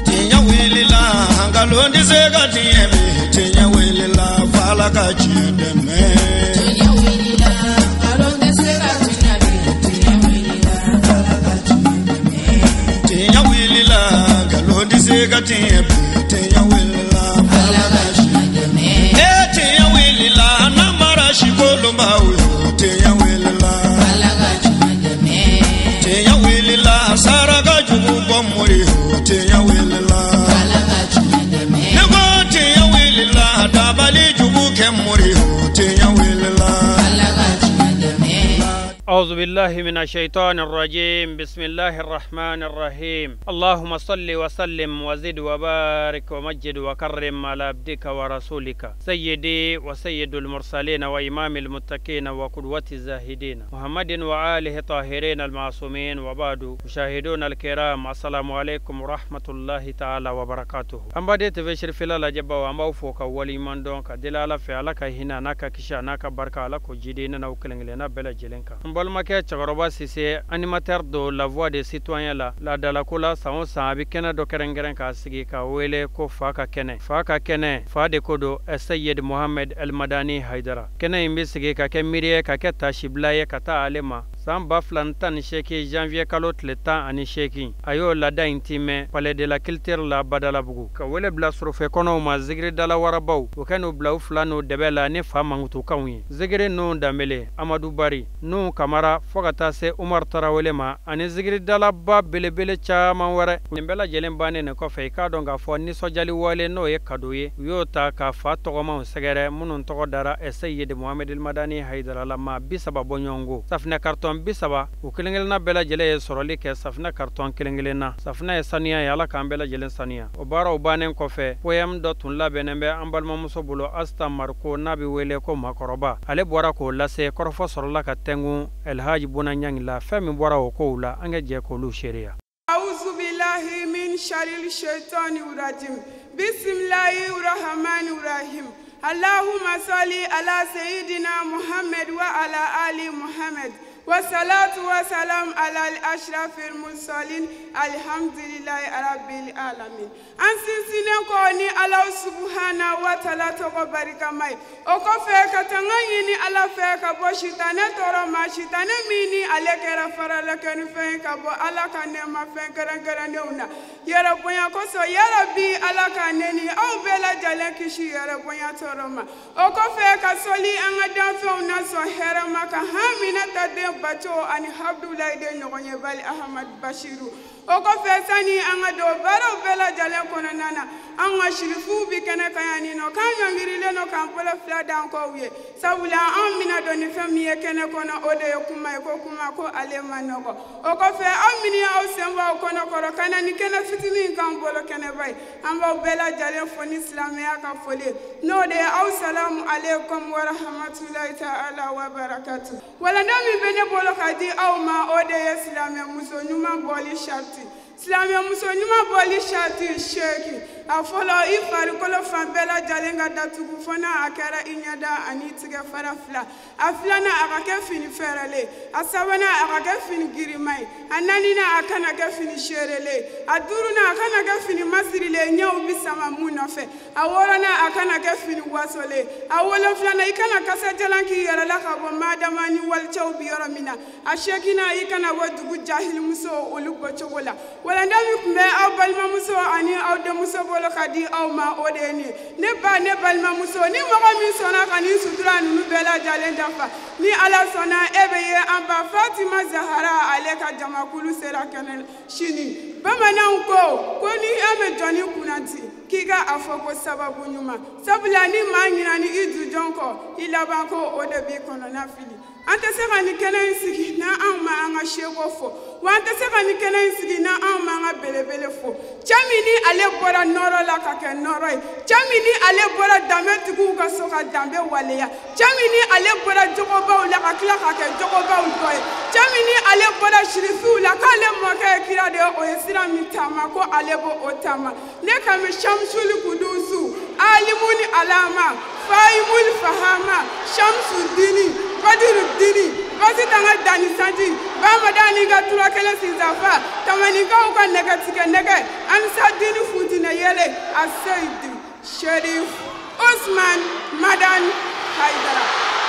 Tiɲɛ wulila nkalon tɛ se ka tiɲɛ bi tiɲɛ wulila f'Ala ka tiɲɛ dɛmɛ. Tiɲɛ wulila nkalon tɛ se ka tiɲɛ bi tiɲɛ wulila f'Ala ka tiɲɛ dɛmɛ. Tiɲɛ wulila nkalon tɛ se ka tiɲɛ bi tiɲɛ wulila f'Ala ka tiɲɛ dɛmɛ. Ee tiɲɛ wulila namara sikolonbaw yo tiɲɛ wulila f'Ala ka tiɲɛ dɛmɛ. Tiɲɛ wulila saraka jugu bɔ mori yo tiɲɛ wulila f'Ala ka tiɲɛ dɛmɛ. Ne ko tiɲɛ wulila dabali jugu kɛ mori yo tiɲɛ wulila f'Ala ka tiɲɛ dɛmɛ. أعوذ بالله من الشيطان الرجيم. بسم الله الرحمن الرحيم. اللهم صل وسلم وزد وبارك ومجد وكرم على عبدك ورسولك سيدي وسيد المرسلين وإمام المتقين وقدوة الزاهدين محمد وآله الطاهرين المعصومين، وبعد. مشاهدون الكرام، السلام عليكم ورحمة الله تعالى وبركاته. أم بدي تفشر في لا جبا وأم فوق ولي من دون كدلالة في على كهنا ناكا كشا ناكا بركة على كجدينا وكلنا بلا جلنكا. Balimakɛ cɛkɔrɔba Sise, animateur de la voix des citoyens la laadalako la, san o san a bɛ kɛnɛ dɔ kɛrɛnkɛrɛn k'a sigi ka wele ko fa ka kɛnɛ. Fa ka kɛnɛ, fa de ko don, Seyid Mohamed El Madani Haidara. Kɛnɛ in bɛ sigi ka kɛ miiri ye, ka kɛ tasibila ye ka taa ale ma. San 2018 janvier kalo tile 18, a y'o laada in timɛ Palais de la Culture la Badalabugu, ka wele bila surɔfɛ kɔnɔw ma, zikiridala warabaw o kɛ n'u bila u fila n'u dɛbɛ la ni fa mankutukanw ye. Zikiri ninnu Danbele, Amadu Bari, Nuhu Kamara, fo ka taa se Umar Tarawele ma, ani zikiridalaba belebele caman wɛrɛ. Nin bɛɛ lajɛlen bannen nin kɔfɛ, i k'a dɔn k'a fɔ nisɔndiyali wale n'o ye kado ye, u y'o ta ka fa tɔgɔmaw sɛgɛrɛ minnu tɔgɔ dara Seyid Mohamed El Madani Haidara la, maa 30 bɔɲɔgɔnko safinɛ carton 30, u kelen kelenna bɛɛ lajɛlen ye sɔrɔli kɛ safinɛ carton kelen kelen na. Safinɛ ye saniya ye, Ala k'an bɛɛ lajɛlen saniya. O baaraw bannen kɔfɛ, poème dɔ tun labɛnnen bɛ an balimamuso bolo, Asta Mariko, n'a bɛ wele ko Makɔrɔba. Ale bɔra k'o lase. Kɔrɔfɔ sɔrɔla ka tɛngun Elhaji Bona Ɲangi la. Fɛn min bɔra o kow la, an ka jɛ k'olu seereya. أعوذ بالله من شر الشيطان الرجيم. بسم الله الرحمن الرحيم. اللهم صل على سيدنا محمد وعلى آل محمد، والصلاة والسلام على الأشرف المرسلين. الحمد لله رب العالمين. An sinsinnen kɔ ni Ala subhana wa taala tɔgɔ barikama ye, o kɔfɛ ka tanga ɲini Ala fɛ ka bɔ sitanɛ tɔɔrɔ ma, sitanɛ min ni ale kɛra faralakɛnifɛn ye ka bɔ Ala ka nɛɛmafɛn kɛrɛnkɛrɛnnenw na. Yɛrɛ bonya kosɔn, yarabi Ala ka ne ni aw bɛɛ lajɛlen kisi yɛrɛ bonya tɔɔrɔ ma. O kɔfɛ ka sɔli an ka danfɛnw na sɔn hɛrɛ ma, ka Haminata den Baco ani Abdulayi den ɲɔgɔn ye Bali Ahmad Bashiru. O kɔfɛ, sani an ka don baaraw bɛɛ lajɛlen kɔnɔna na, an ka sirifuw bi kɛnɛ kan yan nin nɔ, k'an ɲɔngirilen don k'an bolo fila d'an kɔw ye, sabula an bɛna don ni fɛn min ye kɛnɛ kɔnɔ, o de ye kuma ye, ko kuma ko ale ma nɔgɔ. O kɔfɛ, aw minnu y'aw sen bɔ aw kɔnɔ kɔrɔ ka na ni kɛnɛ fitinin in k'an bolo kɛnɛba ye, an b'aw bɛɛ lajɛlen fo ni silamɛya ka foli ye, n'o de ye aw salamu aleykum wa rahmatulahi ta'ala wa barakatu. Walanda min bɛ ne bolo ka di aw ma, o de ye silamɛmuso ɲuman bɔli sariti. Silamɛmuso ɲuman bɔli sariti 8. A fɔlɔ, i farikolo fan bɛɛ lajɛlen ka datugu fo n'a a kɛra i ɲɛda ani i tigɛ fara fila. A filanan, a ka kɛ fini fɛrɛlen. A sabanan, a ka kɛ fini girinman ye. A naaninan, a kana kɛ fini seerelen. A duurunan, a kana kɛ fini masirilen ɲɛw bi sama mun nɔfɛ. A wɔɔrɔnan, a kana kɛ fini wasolen. A wolonfilanan, i kana kasajalan k'i yɛrɛ la ka bɔ madama ni walicɛw bi yɔrɔ min na. A seeginnan, i kana bɔ dugu jahilimuso olu bɔcogo la. Walanda min tun bɛ aw balimamuso ani aw denmuso bolo ka di aw ma, o de ye nin ye. Ne ba, ne balimamuso, ni mɔgɔ min sɔnna ka nin sutura ninnu bɛɛ lajɛlen dafa, ni Ala sɔnna, e bɛ ye an ba Fatima Zahara ale ka jamakulu sera kɛnɛ sini. Bamananw ko ni e bɛ jɔnni kunnati, k'i ka a fɔ ko sababu ɲuman, sabula ni maa ɲinɛ ni i jujɔn kɔ, i laban ko o de b'i kɔnɔna fili. An tɛ se ka nin kɛnɛ in sigi n'an anw ma an ka seko fɔ, wa an tɛ se ka nin kɛnɛ in sigi n'an anw ma an ka belebele fɔ. Cɛ min ni ale bɔra nɔrɔ la ka kɛ nɔrɔ ye, cɛ min ni ale bɔra danbetigiw ka so ka danbe waleya, cɛ min ni ale bɔra jogobaw la ka tila ka kɛ jogobaw dɔ ye, cɛ min ni ale bɔra sirifiw la k'ale mɔkɛ ye kira de ye, o ye sira min taama ko ale b'o o taama. Ne kan bɛ Shamsuli Kudusu, Alimuni Alama, Fahimul Fahama, Shamsudini, Badiru Dini basi tanga dani sanji Bamadani ka tura kelen sinzafa Tamanikaw ka nɛgɛ tigɛ nɛgɛ Ansa Dini funtinɛ yɛlɛ Aseyidu Sherif Osman Madani Haidara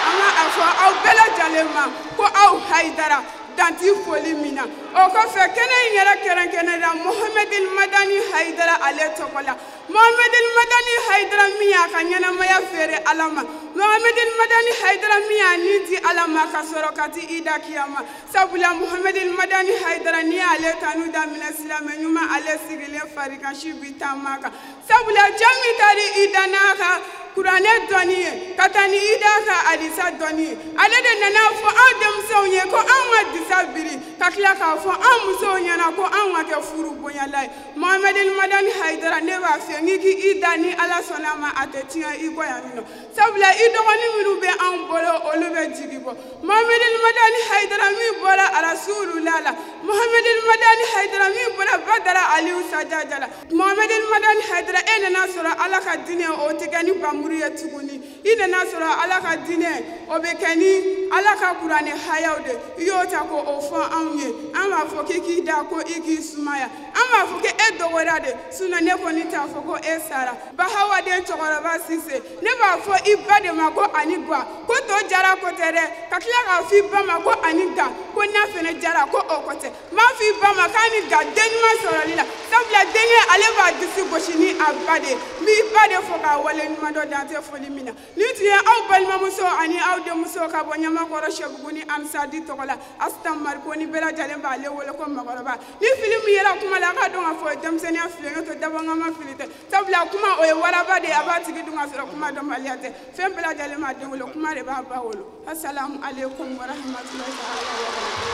an ka a fɔ aw bɛɛ lajɛlen ma ko aw Haidara danti foli min na o kɔfɛ kɛnɛ in yɛrɛ kɛrɛnkɛrɛnnen la Mohamedil Madani Haidara ale tɔgɔ la Mohamedil Madani Haidara min y'a ka ɲɛnamaya feere Ala ma Mohamedil Madani Haidara min y'a ni di Ala ma ka sɔrɔ ka ti i da kiyama sabula Mohamedil Madani Haidara n'i y'ale tanu daminɛ silamɛ ɲuman ale sigilen farikansi bi taama kan sabula cɛ min taara i da n'a ka kuranɛ dɔnni ye ka taa ni i da ka hadisa dɔnni ye ale de nana fɔ anw denmisɛnw ye ko anw ka disa biri ka tila k'a fɔ anw musow ɲɛna ko anw ka kɛ furu bonyala ye Mohamedil Madani Haidara ne b'a fɛ n'i k'i da ni Ala sɔnna a ma a tɛ tiɲɛ i kɔ yan nɔ sabula i dɔgɔnin minnu bɛ anw bolo olu bɛ jigi bɔ Mohamedil Madani Haidara min bɔra Arasulula la Mohamedil Madani Haidara min bɔra Badara Aliyu Sajaja la Mohamedil Madani Haidara e nana sɔrɔ Ala ka diinɛ o tɛ kɛ ni bamuru ye tuguni i nana sɔrɔ Ala ka diinɛ o bɛ kɛ ni Ala ka kuranɛ hayaw de i y'o ta ko o fɔ anw ye an b'a fɔ k'i k'i da ko i k'i sumaya an b'a fɔ k'e dɔgɔyara de sinɔn ne kɔni t'a fɔ ko e sara Bahawa den cɛkɔrɔba Sise ne b'a fɔ i ba de ma ko ani guwa ko to jara ko tɛ dɛ ka tila k'a fɔ i ba ma ko ani ga ko n'a fɛnɛ jara ko o ko tɛ n b'a fɔ i ba ma k'a ni ga den ɲuman sɔrɔli la sabula denkɛ ale b'a disi gosi ni a ba de ye n b'i ba de fo k'a wale ɲuman dɔn dan tɛ foli min na ni tun ye aw balimamuso ani aw denmuso ka bɔ Ɲamakɔrɔ Sɛbugu ni Amisadi tɔgɔ la Asitan Mariko ni bɛɛ lajɛlen b'ale wele ko makɔrɔba ni fili min yera kuma la a ka dɔn k'a fɔ denmisɛnninya fili n'o tɛ dabɔnkama fili tɛ sabula kuma o ye waraba de ye a b'a tigi dun ka sɔrɔ kuma dɔnbaliya tɛ fɛn bɛɛ lajɛlen b'a den wolo kuma de b'a ba wolo asalamu aleykum wa rahmatulahi ta'ala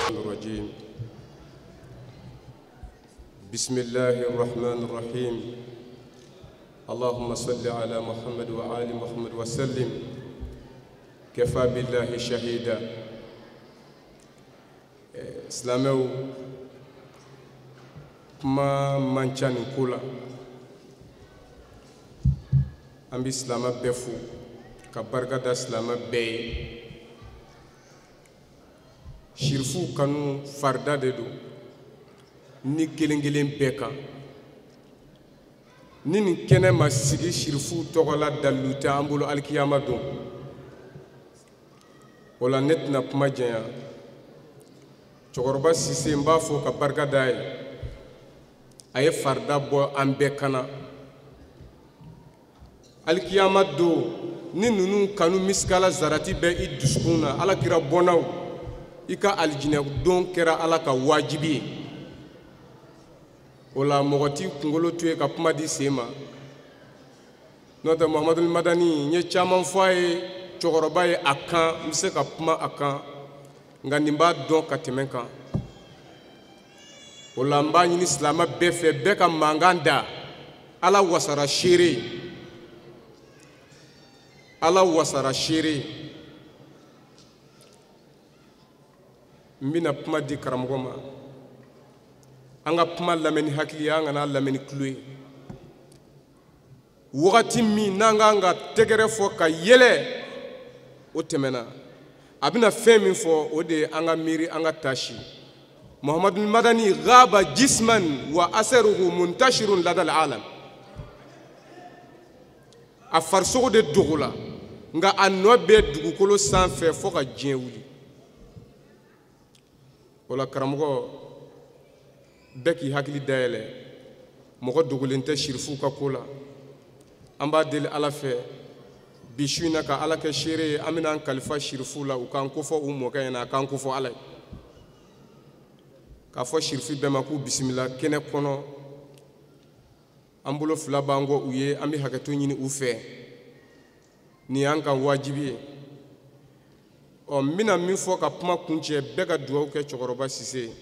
wa barakatuh. بسم الله الرحمن الرحيم اللهم صل على محمد وآل محمد وسلم كفى بالله شهيدا. Silamɛw kuma man ca nin ko la an bɛ silamɛ bɛɛ fo ka barika da silamɛ bɛɛ ye sirifuw kanu farida de don ni kelen kelen bɛɛ kan ni nin kɛnɛ ma sigi sirifuw tɔgɔ la dalilu tɛ an bolo alikiyama don o la ne tɛna kuma janya cɛkɔrɔba Sise n b'a fɔ ka barika da ye a ye farida bɔ an bɛɛ kana alikiyama don ni ninnu kanu misikala zarati bɛ i dusukun na ala kira bɔnnaw i ka alijinɛ don kɛra ala ka wajibi ye o la mɔgɔ t'i kunkolo to yen ka kuma di sen ma n'o tɛ Muhamadul Madani n ye caman fɔ a ye cɛkɔrɔba ye a kan n bɛ se ka kuma a kan nka nin b'a dɔn ka tɛmɛ kan o la n b'a ɲini silamɛ bɛɛ fɛ bɛɛ ka mankan da ala wasara seere ala wasara seere n bɛna kuma di karamɔgɔ ma an ka kuma lamɛn ni hakili ye an kana lamɛn ni tulo ye wagati min n'an k'an ka tɛgɛrɛ fɔ ka yɛlɛ o tɛmɛna a bɛna fɛn min fɔ o de ye an ka miiri an ka taasi Muhamadul Madani gaba jisman wa asaruhu muntashirun ladal alam a farisogo de dogo la nka a nɔ bɛ dugukolo sanfɛ fo ka diɲɛ wuli o la karamɔgɔ bɛɛ k'i hakili dayɛlɛ mɔgɔ dogolen tɛ sirifuw ka ko la an b'a deli ala fɛ bi su in na ka ala kɛ seere ye an bɛna an kalifa sirifuw la u k'an kofɔ u mɔkɛ ɲɛna a k'an kofɔ ala ye k'a fɔ sirifu bɛɛ ma k'u bisimila kɛnɛ kɔnɔ an bolo fila b'an kɔ u ye an bɛ hakɛto ɲini u fɛ nin y'an ka wajibi ye ɔ n bɛna min fɔ ka kuma kuncɛ bɛɛ ka dugawu kɛ cɛkɔrɔba Sise ye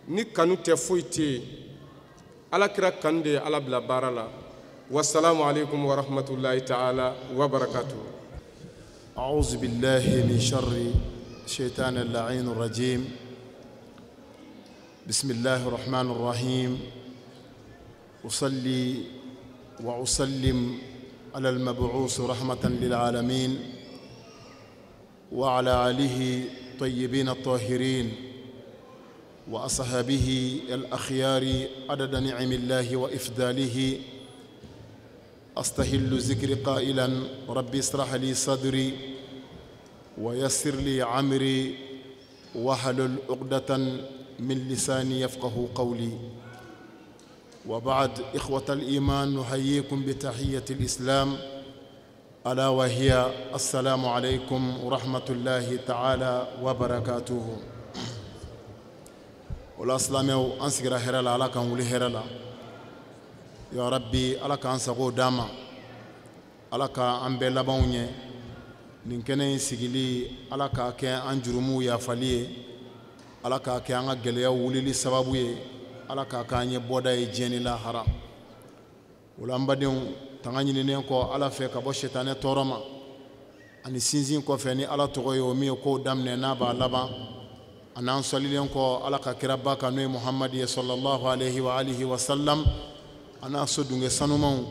ni kanu tɛ foyi tɛ yen ala kira kanu de ye ala bila baara la wasalamu aleykum wa rahmatulahi ta'ala wa barakatuh. أعوذ بالله من شر الشيطان اللعين الرجيم بسم الله الرحمن الرحيم أصلي وأسلم على المبعوث رحمة للعالمين وعلى آله الطيبين الطاهرين وأصحابه الأخيار عدد نعم الله وإفضاله. أستهل ذكر قائلا ربي اشرح لي صدري ويسر لي عمري واحلل عقدة من لساني يفقه قولي. وبعد، إخوة الإيمان، نحييكم بتحية الإسلام، ألا وهي السلام عليكم ورحمة الله تعالى وبركاته. O silamɛw, an sigira hɛrɛ la, Ala k'an wuli hɛrɛ la. Ya Rabbi, Ala k'an sago d'an ma, Ala ka an bɛɛ labanw ɲɛ. Nin kɛnɛ in sigili, Ala k'a kɛ an jurumuw yafali ye, Ala k'a kɛ an ka gɛlɛyaw wulili sababu ye, Ala k'a k'an ye bɔda ye diɲɛ ni lahara. O la, an badenw, tanga ɲininen kɔ Ala fɛ ka bɔ sitanɛ tɔɔrɔ ma ani sinsin kɔfɛ ni Ala tɔgɔ ye, o min ye kow daminɛ n'a b'a laban, a n'an sɔlilen kɔ Ala ka kiraba kan, n'o ye Muhamadi ye sallallahu alaihi wa alihi wa sallam, a n'a sodunkɛ sanumanw,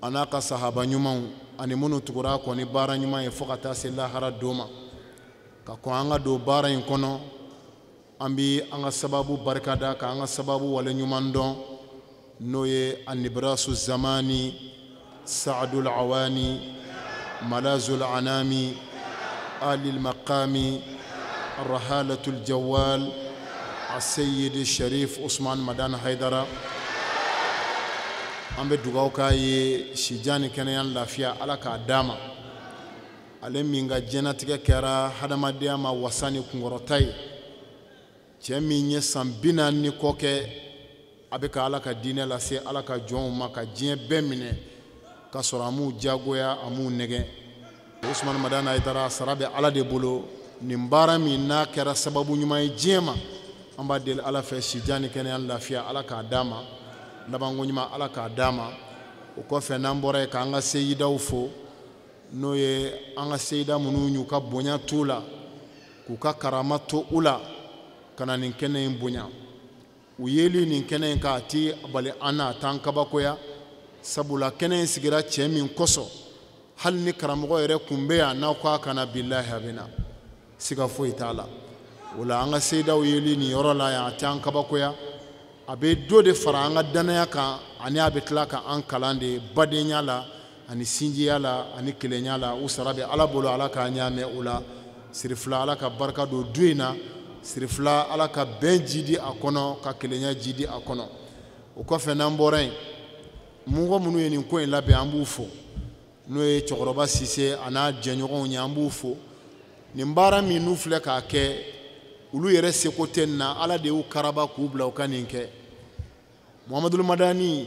a n'a ka sahaba ɲumanw, ani minnu tugura a kɔ ni baara ɲuman ye fo ka taa se lahara don ma. Ka kɔn an ka don baara in kɔnɔ, an bi an ka sababu barikada, ka an ka sababu wale ɲuman dɔn, n'o ye anibrasu zamani, saadul awani, malazul anami, alil maqami, الرحالة الجوال، السيد الشريف عثمان مدان حيدرة. An bɛ dugawu k'a ye, sijan ni kɛnɛya ni lafiya, Ala k'a d'a ma. Ale min ka diɲɛnatigɛ kɛra hadamadenya ma wasa ni kunkɔrɔta ye, cɛ min ye san 40 ni kɔ kɛ a bɛ ka Ala ka diinɛ lase Ala ka jɔnw ma, ka diɲɛ bɛɛ minɛ ka sɔrɔ a m'u diyagoya, a m'u nɛgɛn. Usumani Madani Hayidara, sara bɛ Ala de bolo. Nin baara min n'a kɛra sababu ɲuman ye diɲɛ ma, an b'a deli Ala fɛ, sijan ni kɛnɛya ni lafiya, Ala k'a d'a ma, labanko ɲuman, Ala k'a d'a ma. O kɔfɛ, n'an bɔra yen, k'an ka seyidaw fo, n'o ye an ka seyida minnu y'u ka bonya t'u la, k'u ka karama to u la, ka na nin kɛnɛ in bonya. U yeli nin kɛnɛ in kan, a ti bali an na, a t'an kabakoya, sabula kɛnɛ in sigira cɛ min kosɔn, hali ni karamɔgɔ yɛrɛ kun bɛ yan, n'aw k'a kana, bilahi a bɛ na, siga foyi t'a la. O la, an ka seyidaw yeli nin yɔrɔ la yan, a t'an kabakoya, a bɛ dɔ de fara an ka danaya kan, ani a bɛ tila ka an kalan de badenya la, ani sinjiya la, ani kelenya la. U sara bɛ Ala bolo, Ala k'a ɲaamɛ o la. Sirifila, Ala ka barika don du in na. Sirifila, Ala ka bɛn jidi a kɔnɔ, ka kelenya jidi a kɔnɔ. O kɔfɛ, n'an bɔra yen, mɔgɔ minnu ye nin ko in labɛn, an b'u fo, n'o ye cɛkɔrɔba Sise a n'a jɛɲɔgɔnw ye, an b'u fo. Nin baara min n'u filɛ k'a kɛ, olu yɛrɛ seko tɛ nin na, Ala de y'u karaba k'u bila u ka nin kɛ. Muhamadu Madani,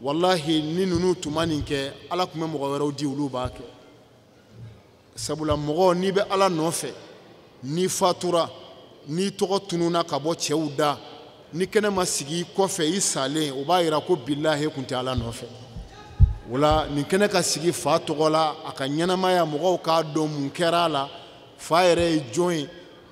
walahi, ni ninnu tun ma nin kɛ, Ala tun bɛ mɔgɔ wɛrɛw di, olu b'a kɛ, sabula mɔgɔ n'i bɛ Ala nɔfɛ, n'i fatura, n'i tɔgɔ tununa ka bɔ cɛw da, ni kɛnɛ ma sigi i kɔfɛ i salen, o b'a yira ko bilahi kun tɛ Ala nɔfɛ. O la, nin kɛnɛ ka sigi fa tɔgɔ la, a ka ɲɛnamaya, mɔgɔw k'a dɔn mun kɛra a la, fa yɛrɛ ye jɔn ye.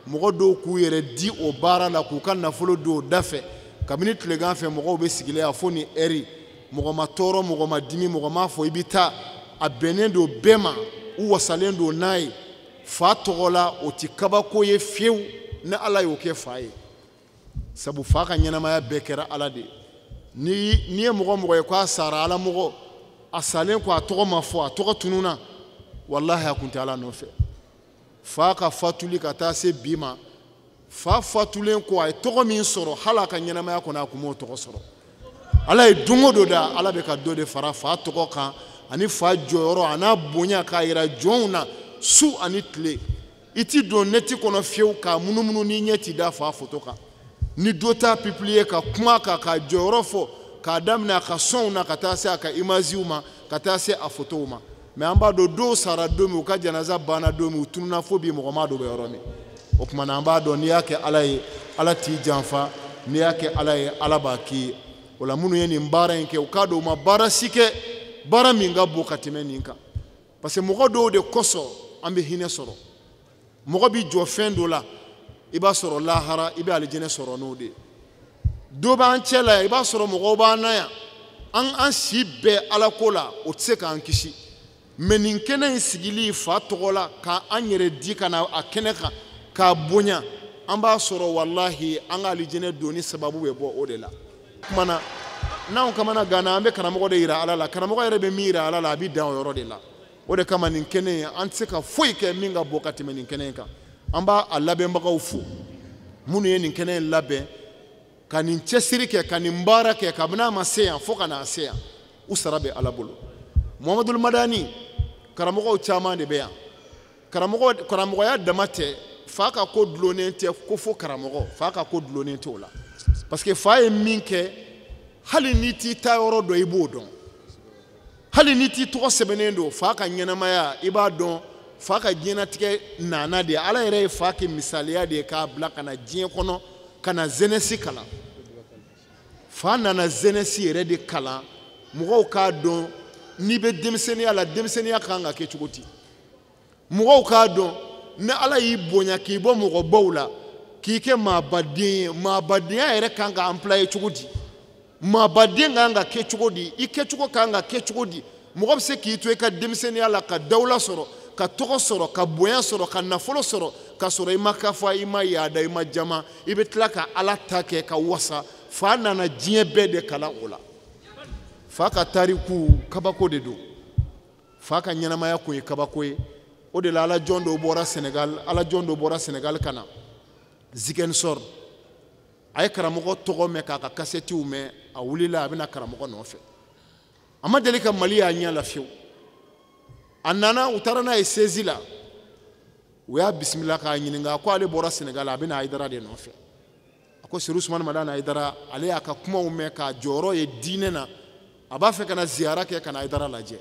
Mɔgɔ dɔw k'u yɛrɛ di o baara la, k'u ka nafolo don o da fɛ. Kabini tilegan fɛ mɔgɔw bɛ sigilen yan fo ni ɛri, mɔgɔ ma tɔɔrɔ, mɔgɔ ma dimi, mɔgɔ m'a fɔ i bɛ taa. A bɛnnen don bɛɛ ma, u wasalen don n'a ye fa tɔgɔ la. O ti kabako ye fiyewu ni Ala y'o kɛ fa ye, sabu fa ka ɲɛnamaya bɛɛ kɛra Ala de ye. Ni ye mɔgɔ mɔgɔ ye k'a sara Ala mɔgɔ, a salen kɔ a tɔgɔ ma fɔ, a tɔgɔ tununna, walahi a kun tɛ Ala nɔfɛ. Fa ka fatuli ka taa se bi ma, fa fatulen kɔ, a ye tɔgɔ min sɔrɔ, hali a ka ɲɛnamaya kɔnɔ a kun m'o tɔgɔ sɔrɔ. Ala ye don o don da, Ala bɛ ka dɔ de fara fa tɔgɔ kan ani fa jɔyɔrɔ a n'a bonya, k'a yira jɔnw na su ani tile. I ti don neti kɔnɔ fiyewu k'a munumunu n'i ɲɛ ti da fa foto kan, ni dɔ t'a publier ka kuma kan, k'a jɔyɔrɔ fɔ, k'a daminɛ a ka sɔnw na ka taa se a ka imaziw ma, ka taa se a fotow ma. Mɛ an b'a dɔn, dɔw sara don min, u ka janaza banna don min, u tununa, fo bi mɔgɔ m'a dɔn bɛ yɔrɔ min. O tuma na, an b'a dɔn, n'i y'a kɛ Ala ye, Ala t'i janfa. N'i y'a kɛ Ala ye, Ala b'a k'i ye. O la, minnu ye nin baara in kɛ, u k'a dɔn u ma baara si kɛ baara min ka bon ka tɛmɛ nin kan, parce que mɔgɔ dɔw de kosɔn an bɛ hinɛ sɔrɔ. Mɔgɔ b'i jɔ fɛn dɔ la, i b'a sɔrɔ lahara i bɛ alijinɛ sɔrɔ n'o de ye. Dɔ b'an cɛ la yan, i b'a sɔrɔ mɔgɔw b'an na yan. An si bɛɛ ala ko la, o tɛ se k'an kisi. Mais nin kɛnɛ in sigili fa tɔgɔ la, k'an yɛrɛ di ka na a kɛnɛ kan, k'a bonya, an b'a sɔrɔ walahi an ka alijinɛ donni sababu bɛ bɔ o de la. Kuma na, n'anw kamana ganna, an bɛ karamɔgɔ de yira Ala la. Karamɔgɔ yɛrɛ bɛ min yira Ala la, a bɛ dan o yɔrɔ de la. O de kama nin kɛnɛ in, an tɛ se ka foyi kɛ min ka bon ka tɛmɛ nin kɛnɛ in kan. An b'a a labɛnbagaw fo, minnu ye nin kɛnɛ in labɛn, ka nin cɛsiri kɛ, ka nin baara kɛ, kabini a ma se yan fo ka n'a se yan, u sara bɛ Ala bolo. Muhamadul Madani, karamɔgɔw caman de bɛ yan. Karamɔgɔya dama tɛ, fa ka ko dulonnen tɛ ko fo karamɔgɔ, fa ka ko dulonnen tɛ o la. Parce que fa ye min kɛ, hali n'i t'i ta yɔrɔ dɔn, i b'o dɔn. Hali n'i t'i tɔgɔ sɛbɛnnen don, fa ka ɲɛnamaya, i b'a dɔn, fa ka diɲɛnatigɛ nana de. Ala yɛrɛ ye fa kɛ misaliya de ye k'a bila ka na diɲɛ kɔnɔ, ka na jeunesse kalan. Fa nana jeunesse yɛrɛ de kalan, mɔgɔw k'a dɔn n'i bɛ denmisɛnninya la, denmisɛnninya kan ka kɛ cogo di. Mɔgɔw k'a dɔn ni Ala y'i bonya k'i bɔ mɔgɔbaw la, k'i kɛ maabaden ye, maabadenya yɛrɛ kan ka employer cogo di, maabaden kan ka kɛ cogo di, i kɛcogo kan ka kɛ cogo di. Mɔgɔ bɛ se k'i to i ka denmisɛnninya la ka dawula sɔrɔ, ka tɔgɔ sɔrɔ, ka bonya sɔrɔ, ka nafolo sɔrɔ, ka sɔrɔ i ma kafa, i ma yaada, i ma jama, i bɛ tila ka Ala ta kɛ ka wasa. Fa nana diɲɛ bɛɛ de kalan o la. Fa ka tariku kabako de don, fa ka ɲɛnamaya kun ye kabako ye. O de la ala jɔn dɔw bɔra Senegal, ala jɔn dɔw bɔra Senegal ka na Ziguinchor. A ye karamɔgɔ tɔgɔ mɛn k'a ka kasɛtiw mɛn, a wulila a bɛna karamɔgɔ nɔfɛ. A ma deli ka Mali y'a ɲɛ la fiyewu. A nana, u taara n'a ye sezi la, u y'a bisimila k'a ɲininka, ko ale bɔra Senegal, a bɛna Hayidara de nɔfɛ. A ko Seru Usumani Madani Hayidara, ale y'a ka kumaw mɛn k'a jɔyɔrɔ ye diinɛ na, a b'a fɛ ka na ziyara kɛ ka na Hayidara lajɛ.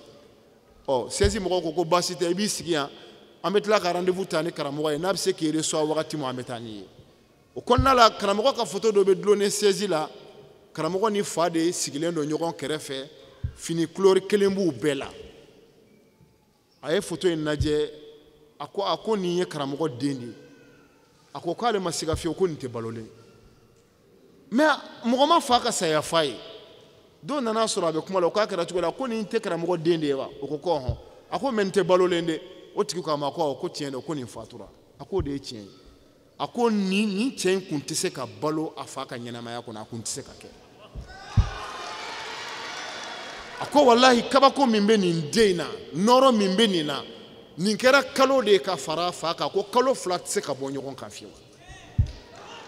Ɔ sezi mɔgɔw ko ko baasi tɛ, i b'i sigi yan, an bɛ tila ka rendez-vous ta ni karamɔgɔ ye, n'a bɛ se k'i reçoit wagati min, an bɛ taa n'i ye. O kɔnɔna la, karamɔgɔ ka photo dɔ bɛ dulonnen sezi la, karamɔgɔ ni fa de sigilen don ɲɔgɔn kɛrɛfɛ, fini couleur kelen b'u bɛɛ la. A ye photo in lajɛ, a ko nin ye karamɔgɔ den de ye. A ko k'ale ma siga fiyewu ko nin tɛ balolen. Mais mɔgɔ ma fa ka saya f'a ye. Dɔw nana sɔrɔ a bɛ kuma la, o k'a kɛra cogo la, ko nin tɛ karamɔgɔ den de ye wa? O ko ko ɔhɔn. A ko mais nin tɛ balolen de. O tigi ko a ma ko awɔ, ko tiɲɛ don, ko nin fatura. A k'o de ye tiɲɛ ye. A ko nin cɛ in kun tɛ se ka balo a fa ka ɲɛnamaya kɔnɔ, a kun tɛ se ka kɛ. A ko walahi kabako min bɛ nin den in na, nɔrɔ min bɛ nin na, nin kɛra kalo de ye ka fara a fa kan, ko kalo fila tɛ se ka bɔ ɲɔgɔn kan fiyewu.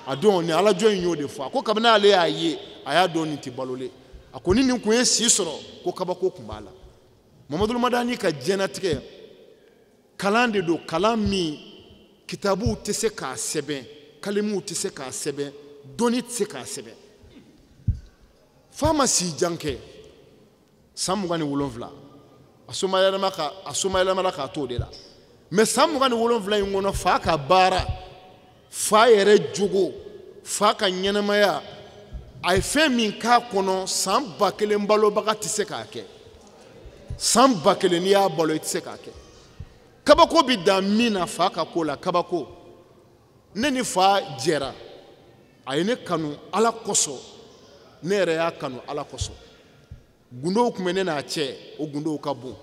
A don ni alajɔ in y'o de fɔ. A ko kabini ale y'a ye, a y'a dɔn nin tɛ balolen. A ko ni nin kun ye si sɔrɔ, ko kabako kun b'a la. Mamadu Madani ka diɲɛnatigɛ kalan de don, kalan min kitabuw tɛ se k'a sɛbɛn, kalimuw tɛ se k'a sɛbɛn, dɔnni tɛ se k'a sɛbɛn. Fa ma si jan kɛ, san 27, a somayɛlɛmana k'a t'o de la. Mais san 27 in kɔnɔ, fa ka baara, fa yɛrɛ jogo, fa ka ɲɛnamaya, a ye fɛn min k'a kɔnɔ, san 1000 balobaga tɛ se k'a kɛ. San 1000 n'i y'a balo, i tɛ se k'a kɛ. Kabako bɛ dan min na fa ka ko la, kabako. Ne ni fa jɛra, a ye ne kanu Ala kosɔn, ne yɛrɛ y'a kanu Ala kosɔn. Gundow tun bɛ ne n'a cɛ, o gundow ka bon.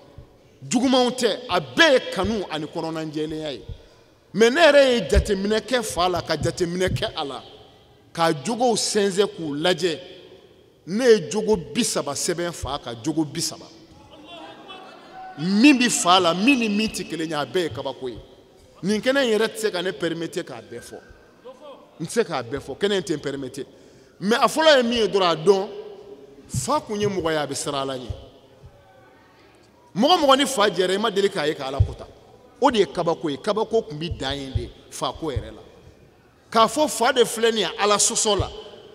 Jugumanw tɛ, a bɛɛ ye kanu ani kɔnɔnajɛlenya ye. Mais ne yɛrɛ ye jateminɛ kɛ fa la, ka jateminɛ kɛ a la, k'a jogow sɛnsɛn k'u lajɛ. Ne ye jogo 30 sɛbɛn fa kan, jogo 30. Min bɛ fa la, min ni min tɛ kelen ye, a bɛɛ ye kabako ye. Nin kɛnɛ in yɛrɛ tɛ se ka ne permettre k'a bɛɛ fɔ. N tɛ se k'a bɛɛ fɔ, kɛnɛ in tɛ n permettre. Mais a fɔlɔ ye min ye dɔrɔn, a dɔn, fa kun ye mɔgɔ ye, a bɛ siran Ala ɲɛ. Mɔgɔ mɔgɔ ni fa jɛra, i ma deli k'a ye ka Ala kota. O de ye kabako ye. Kabako kun bɛ dan yen de fa ko yɛrɛ la. K'a fɔ fa de filɛ nin ye Ala sɔsɔ la,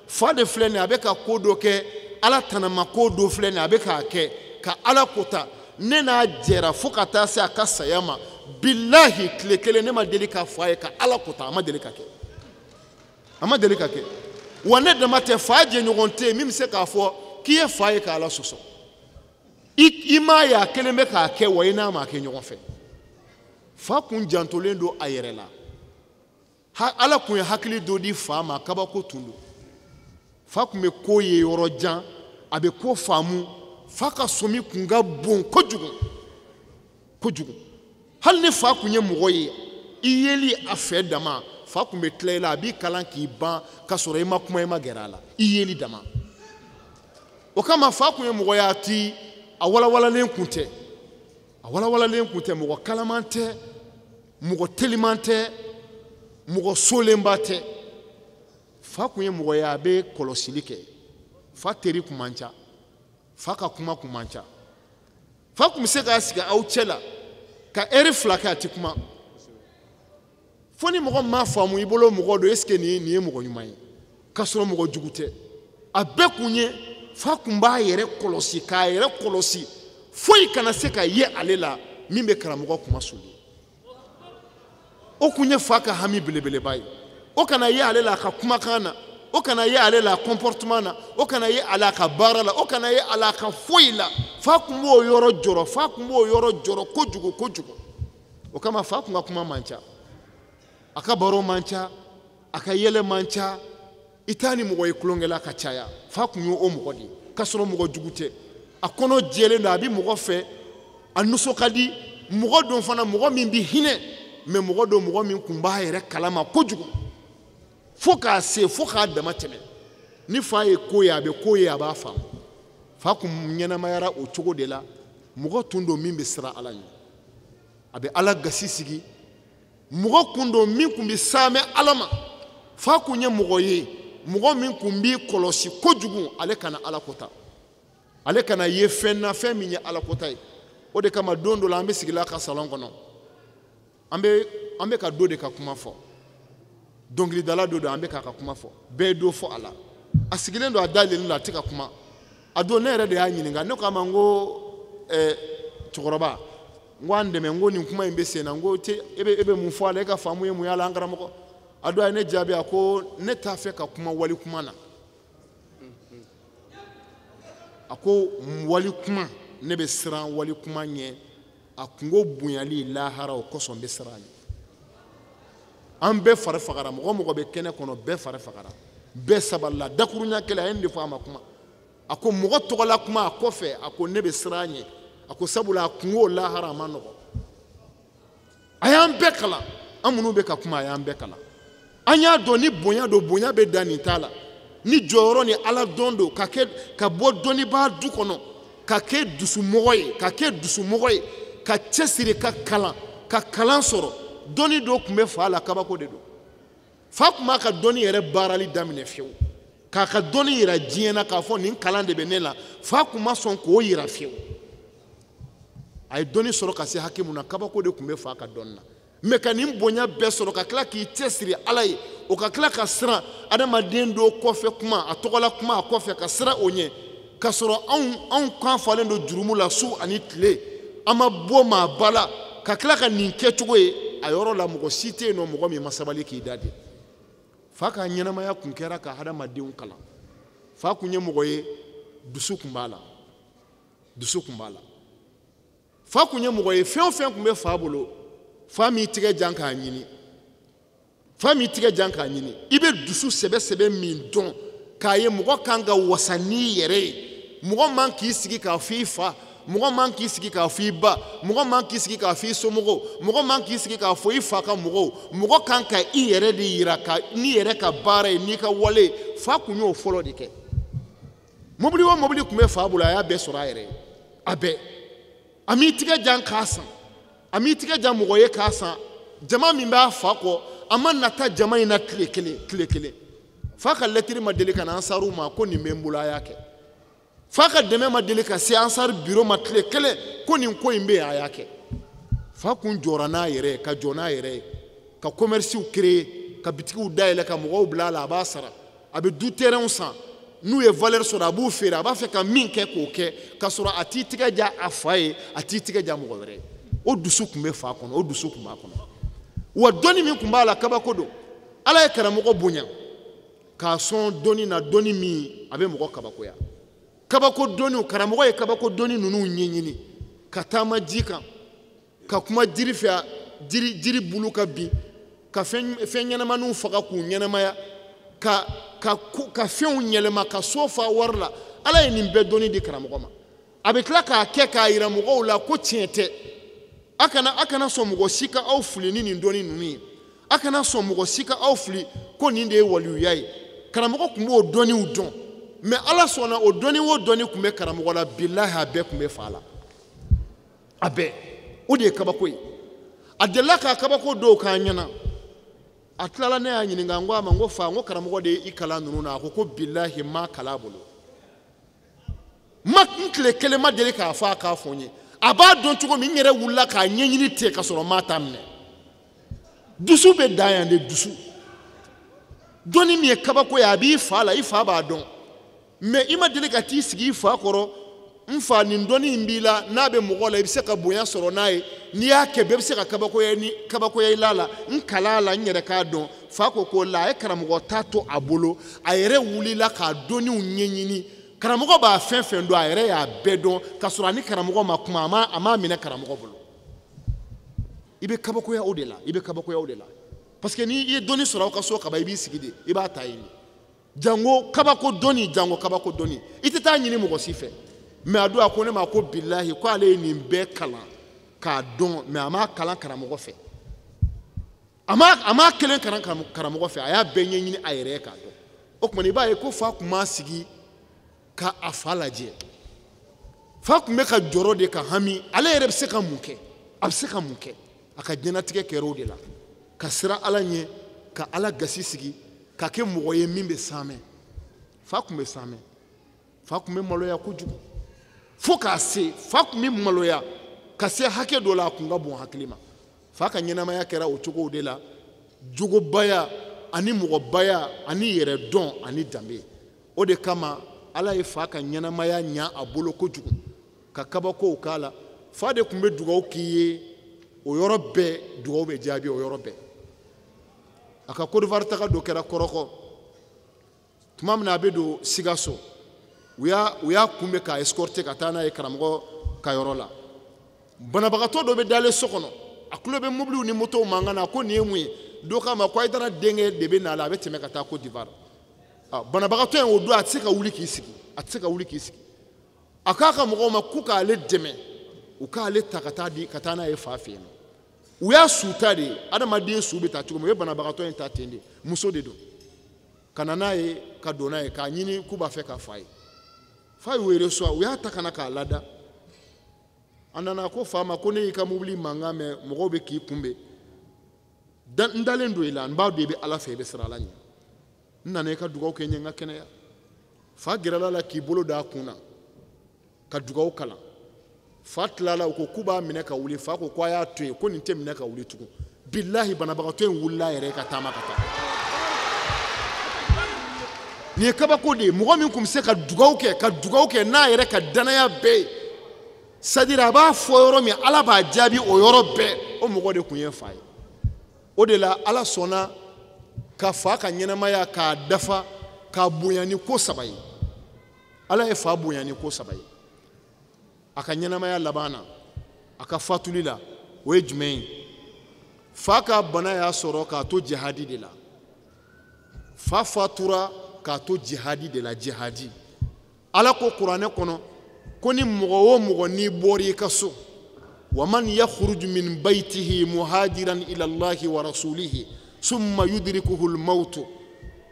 fa de filɛ nin ye a bɛ ka ko dɔ kɛ, Ala tanama ko dɔ filɛ nin ye a bɛ k'a kɛ ka Ala kota. Ne n'a jɛra fo ka taa se a ka saya ma, bilahi tile kelen ne ma deli k'a fɔ a ye ka Ala kota, a ma deli ka kɛ. A ma deli ka kɛ. Wa ne dama tɛ, fa jɛɲɔgɔn tɛ yen min bɛ se k'a fɔ k'i ye fa ye ka Ala sɔsɔ. I m'a ye a kelen bɛ k'a kɛ, wa i n'a m'a kɛ ɲɔgɔn fɛ. Fa kun jantolen don a yɛrɛ la. Ala kun ye hakili dɔ di fa ma, kabako tun don. Fa kun bɛ ko ye yɔrɔ jan, a bɛ ko faamu. Fa ka sɔmi kun ka bon kojugu kojugu. Hali ni fa kun ye mɔgɔ ye, i yeli a fɛ dama, fa kun bɛ tila i la, a b'i kalan k'i ban ka sɔrɔ i ma kuma, i ma gɛrɛ a la, i yeli dama. O kama fa kun ye mɔgɔ ye, a ti a walawalalen kun tɛ, a walawalalen kun tɛ, mɔgɔ kalaman tɛ, mɔgɔ teliman tɛ, mɔgɔ solenba tɛ. Fa kun ye mɔgɔ ye, a bɛ kɔlɔsili kɛ. Fa teri kun man ca, fa ka kuma kun man ca. Fa kun bɛ se k'a sigi aw cɛ la ka ɛri 2 kɛ, a ti kuma. Fo ni mɔgɔ m'a faamu i bolo mɔgɔ don, est ce que nin ye mɔgɔ ɲuman ye, k'a sɔrɔ mɔgɔ jugu tɛ. A bɛɛ kun ye fa kun b'a yɛrɛ kɔlɔsi, k'a yɛrɛ kɔlɔsi, foyi kana se ka ye ale la min bɛ karamɔgɔ kuma soli. O kun ye fa ka hami belebeleba ye. O kana ye ale la a ka kumakan na, o kana ye ale la a comportement na, o kana ye ale a ka baara la, o kana ye ale a ka foyi la. Fa kun b'o yɔrɔ jɔrɔ, fa kun b'o yɔrɔ jɔrɔ kojugu kojugu. O kama fa kun ka kuma man ca, a ka baro man ca, a ka yɛlɛ man ca, i t'a ni mɔgɔ ye tulonkɛ la ka caya. Fa kun y'o mɔgɔ de ye, k'a sɔrɔ mɔgɔ jugu tɛ. A kɔnɔ jɛlen don, a bɛ mɔgɔ fɛ, a nisɔn ka di. Mɔgɔ don fana, mɔgɔ min bɛ hinɛ, mɛ mɔgɔ don, mɔgɔ min kun b'a yɛrɛ kalama kojugu, fo k'a se, fo k'a dama tɛmɛ. Ni fa ye ko ye, a bɛ ko ye, a b'a faamu. Fa kun ɲɛnamayara o cogo de la. Mɔgɔ tun don min bɛ siran Ala ɲɛ, a bɛ Ala gasi sigi. Mɔgɔ kun don min kun bɛ saamɛ Ala ma. Fa kun ye mɔgɔ ye, mɔgɔ min kun b'i kɔlɔsi kojugu, ale kana Ala kota, ale kana ye fɛn na, fɛn min ye Ala kota ye. O de kama don dɔ la, an bɛ sigi la ka salon kɔnɔ, an bɛ ka dɔ de ka kuma fɔ, dɔnkilidala dɔ don, an bɛ k'a ka kuma fɔ, bɛɛ ye dɔ fɔ a la. A sigilen don, a dayɛlɛlen don, a tɛ ka kuma. A don ne yɛrɛ de y'a ɲininka, ne ko a ma n ko cɛkɔrɔba, n ko an dɛmɛ, n ko nin kuma in bɛ sen na, n ko e bɛ mun fɔ a la, e ka faamu ye mun y'a la, an karamɔgɔ. A don a ye ne jaabi, a ko ne t'a fɛ ka kuma wali kuma na. A ko wali kuma, ne bɛ siran wali kuma ɲɛ, a kungo bonyali lahara, o kosɔn n bɛ siran a ɲɛ. An bɛɛ fari fagara, mɔgɔ mɔgɔ bɛ kɛnɛ kɔnɔ, bɛɛ fari fagara, bɛɛ sabalila. Dakuruɲa kelen a ye nin de fɔ, a ma kuma. A ko mɔgɔ tɔgɔla kuma a kɔfɛ, a ko ne bɛ siran a ɲɛ. A ko sabula a kungo lahara a ma nɔgɔ. A y'an bɛɛ kalan, an minnu bɛ ka kuma, a y'an bɛɛ kalan. An y'a dɔn ni bonya don, bonya bɛ dan nin t'a la. Ni jɔyɔrɔ ni Ala dɔn don, ka kɛ ka bɔ dɔnnibaa du kɔnɔ, ka kɛ dusumɔgɔ ye, ka kɛ dusumɔgɔ ye, ka cɛsiri, ka kalan, ka kalan sɔrɔ. Dɔnni dɔ tun bɛ fa la, kabako de don. Fa tun b'a ka dɔnni yɛrɛ baarali daminɛ fiyewu, k'a ka dɔnni yira diɲɛ na, k'a fɔ nin kalan de bɛ ne la. Fa tun ma sɔn k'o yira fiyewu. A ye dɔnni sɔrɔ ka se hakɛ mun na, kabako de tun bɛ fa ka dɔnni na. Mɛ ka nin bonya bɛɛ sɔrɔ, ka tila k'i cɛsiri Ala ye, o ka tila ka siran adamaden dɔw kɔfɛ kuma, a tɔgɔla kuma a kɔfɛ, ka siran o ɲɛ, k'a sɔrɔ anw kan falen don jurumu la su ani tile, an ma bɔ maa ba la, ka tila ka nin kɛcogo ye a yɔrɔ la. Mɔgɔ si tɛ yen nɔ, mɔgɔ min ma sabali k'i da de. Fa ka ɲɛnamaya kun kɛra ka hadamadenw kalan. Fa kun ye mɔgɔ ye, dusu kun b'a la, dusu kun b'a la. Fa kun ye mɔgɔ ye, fɛn o fɛn kun bɛ fa bolo, fa m'i tigɛ jan k'a ɲini, fa m'i tigɛ jan k'a ɲini. I bɛ dusu sɛbɛ sɛbɛ min dɔn, k'a ye mɔgɔ kan ka wasa n'i yɛrɛ ye. Mɔgɔ man k'i sigi k'a fɔ i fa, mɔgɔ man k'i sigi k'a fɔ i ba, mɔgɔ man k'i sigi k'a fɔ i somɔgɔw, mɔgɔ man k'i sigi k'a fɔ i fa ka mɔgɔw. Mɔgɔ kan ka i yɛrɛ de yira, ka n'i yɛrɛ ka baara ye, n'i ka wale ye. Fa kun y'o fɔlɔ de kɛ. Mobili o mobili tun bɛ fa bolo, a y'a bɛɛ sɔrɔ a yɛrɛ ye, a bɛɛ. A m'i tigɛ jan k'a san, a m'i tigɛ jan mɔgɔ ye k'a san. Jama min b'a fa kɔ, a ma nata jama in na tile kelen, tile kelen. Fa ka lɛtiri ma deli ka na ansaruw ma ko nin bɛ n bolo, a y'a kɛ. Fa ka dɛmɛ ma deli ka se ansari biro ma tile kelen ko nin ko in bɛ yen, a y'a kɛ. Fa kun jɔra n'a yɛrɛ ye, ka jɔ n'a yɛrɛ ye, ka commercew créer, ka bitigiw dayɛlɛ, ka mɔgɔw bila a la, a b'a sara. A bɛ du terrainw san, n'u ye valeur sɔrɔ a b'u feere, a b'a fɛ ka min kɛ k'o kɛ, k'a sɔrɔ a t'i tigɛ ja a fa ye, a t'i tigɛ ja mɔgɔ wɛrɛ ye. O dusu tun bɛ fa kɔnɔ, o dusu tun b'a kɔnɔ. Wa dɔnni min tun b'a la, kabako don. Ala ye karamɔgɔ bonya k'a sɔn dɔnni na, dɔnni min a bɛ mɔgɔ kabakoya. Kabako dɔnniw, karamɔgɔ ye kabako dɔnni ninnu ɲɛɲini, ka taama ji kan, ka kuma jiri fɛ, jiri bulu ka bin, ka fɛn ɲɛnamaniw faga k'u ɲɛnamaya, ka fɛnw yɛlɛma, ka so fa wari la. Ala ye nin bɛɛ dɔnni di karamɔgɔ ma. A bɛ tila k'a kɛ k'a yira mɔgɔw la ko tiɲɛ tɛ. A kana sɔn mɔgɔ si ka aw fili ni nin dɔnni ninnu ye. A kana sɔn mɔgɔ si ka aw fili ko nin de ye waliyuya ye. Karamɔgɔ tun b'o dɔnniw dɔn. Mais Ala sɔnna o dɔnni o dɔnni tun bɛ karamɔgɔ la, bilahi a bɛɛ tun bɛ fa la. A bɛɛ. O de ye kabako ye. A delila k'a kabako dɔw k'an ɲɛna. A tilala ne y'a ɲininka, n ko a ma, n ko fa, n ko karamɔgɔ de ye i kalan ninnu na. A ko ko bilahi n m'a kalan a bolo. Ma n tile kelen ma deli k'a fɔ a k'a fɔ n ye. A b'a dɔn cogo min, n yɛrɛ wulila k'a ɲɛɲini ten ka sɔrɔ n m'a ta minɛ. Dusu bɛ dan yan de, dusu. Dɔnni min ye kabako ye, a b'i fa la, i fa b'a dɔn. Mais i ma deli ka t'i sigi i fa kɔrɔ, n fa nin dɔnni in b'i la, n'a bɛ mɔgɔ la, i bɛ se ka bonya sɔrɔ n'a ye. N'i y'a kɛ, bɛɛ bɛ se ka kabakoya ni kabakoya i la la. N kalan a la, n yɛrɛ k'a dɔn. Fa ko ko la, a ye karamɔgɔ ta to a bolo, a yɛrɛ wulila k'a dɔnniw ɲɛɲini. Karamɔgɔ b'a fɛn fɛn dɔn, a yɛrɛ y'a bɛɛ dɔn, k'a sɔrɔ a ni karamɔgɔ ma kuma, a m'a minɛ karamɔgɔ bolo. I bɛ kabakoya o de la, i bɛ kabakoya o de la. Parce que n'i ye dɔnni sɔrɔ aw ka so kaban, i b'i sigi de, i b'a ta yen. Jango kabako dɔnni, jango kabako dɔnni. I tɛ taa ɲini mɔgɔ si fɛ. Mais a don a ko ne ma ko bilahi ko ale ye nin bɛɛ kalan k'a dɔn, mais a m'a kalan karamɔgɔ fɛ. A m'a kelen kalan karamɔgɔ fɛ, a y'a bɛɛ ɲɛɲini a yɛrɛ ye k'a dɔn. O tuma i b'a ye ko fa tun m'a sigi ka a fa lajɛ. Fa tun bɛ ka jɔrɔ de ka hami, ale yɛrɛ bɛ se ka mun kɛ? A bɛ se ka mun kɛ? A ka diɲɛlatigɛ kɛra o de la. Ka siran Ala ɲɛ, ka Ala gasi sigi, ka kɛ mɔgɔ ye min bɛ sanmɛ. Fa tun bɛ sanmɛ. Fa tun bɛ maloya kojugu. Fo k'a se, fa tun bɛ maloya ka se hakɛ dɔ la, a tun ka bon hakili ma. Fa ka ɲɛnamaya kɛra o cogo de la. Jogobaya ani mɔgɔbaya ani yɛrɛdɔn ani danbe. O de kama Ala ye fa ka ɲɛnamaya ɲa a bolo kojugu, ka kabakow k'a la. Fa de tun bɛ dugawu k'i ye, o yɔrɔ bɛɛ dugawu bɛ jaabi o yɔrɔ bɛɛ. A ka Côte d'Ivoire taga dɔ kɛra Kɔrɔkɔ. Tuma min na a bɛ don Sikaso, u y'a kunbɛn k'a escorter ka taa n'a ye karamɔgɔ ka yɔrɔ la. Banabagatɔ dɔ bɛ dalen so kɔnɔ, a tulo bɛ mobiliw ni motow mankan na, ko nin ye mun ye? Dɔ k'a ma ko Ayidara denkɛ de bɛ na la, a bɛ tɛmɛ ka taa Côte d'Ivoire. Banabagatɔ in o don a tɛ se ka wuli k'i sigi, a tɛ se ka wuli k'i sigi. A k'a ka mɔgɔw ma k'u k'ale dɛmɛ, u k'ale ta ka taa di, ka taa n'a ye fa fɛ yen nɔ. U y'a su ta de ye, adamaden su bɛ ta cogo min, u ye banabagatɔ in ta ten de, muso de don. Ka na n'a ye, ka don n'a ye, k'a ɲini k'u b'a fɛ k'a fa ye. Fa y'u reçoit, u y'a ta ka na k'a lada. A nana ko fa ma ko ne y'i ka mobili mankan mɛn, mɔgɔw bɛ k'i kunbɛn. N dalen don i la, n b'a dɔn i bɛ Ala fɛ, i bɛ siran Ala ɲɛ. N nana i ka dugawu kɛ n ye, n ka kɛnɛya. Fa gɛrɛla la k'i bolo da a kun na, ka dugawu kalan. Fa tilala, u ko k'u b'a minɛ ka wuli. Fa ko ko a y'a to yen, ko nin tɛ minɛ ka wuli tugun. Bilahi banabagatɔ in wulila a yɛrɛ ka taama ka taa. Nin ye kabako de ye. Mɔgɔ min tun bɛ se ka dugawu kɛ, ka dugawu kɛ n'a yɛrɛ ka danaya bɛɛ ye. C'est-à-dire a b'a fɔ yɔrɔ min, Ala b'a jaabi o yɔrɔ bɛɛ. O mɔgɔ de tun ye fa ye. O de la Ala sɔnna ka fa ka ɲɛnamaya k'a dafa, k'a bonya ni ko saba ye. Ala ye fa bonya ni ko saba ye. A ka ɲɛnamaya laban na, a ka fatuli la, o ye jumɛn ye? Fa ka bana y'a sɔrɔ k'a to jihadi de la. Fa fatura k'a to jihadi de la, jihadi. Ala ko kuranɛ kɔnɔ ko ni mɔgɔ o mɔgɔ n'i bɔra i ka so, wa man yakhruju min baytihi muhajiran ila Allahi wa rasulihi summa yudrikuhu al-maut.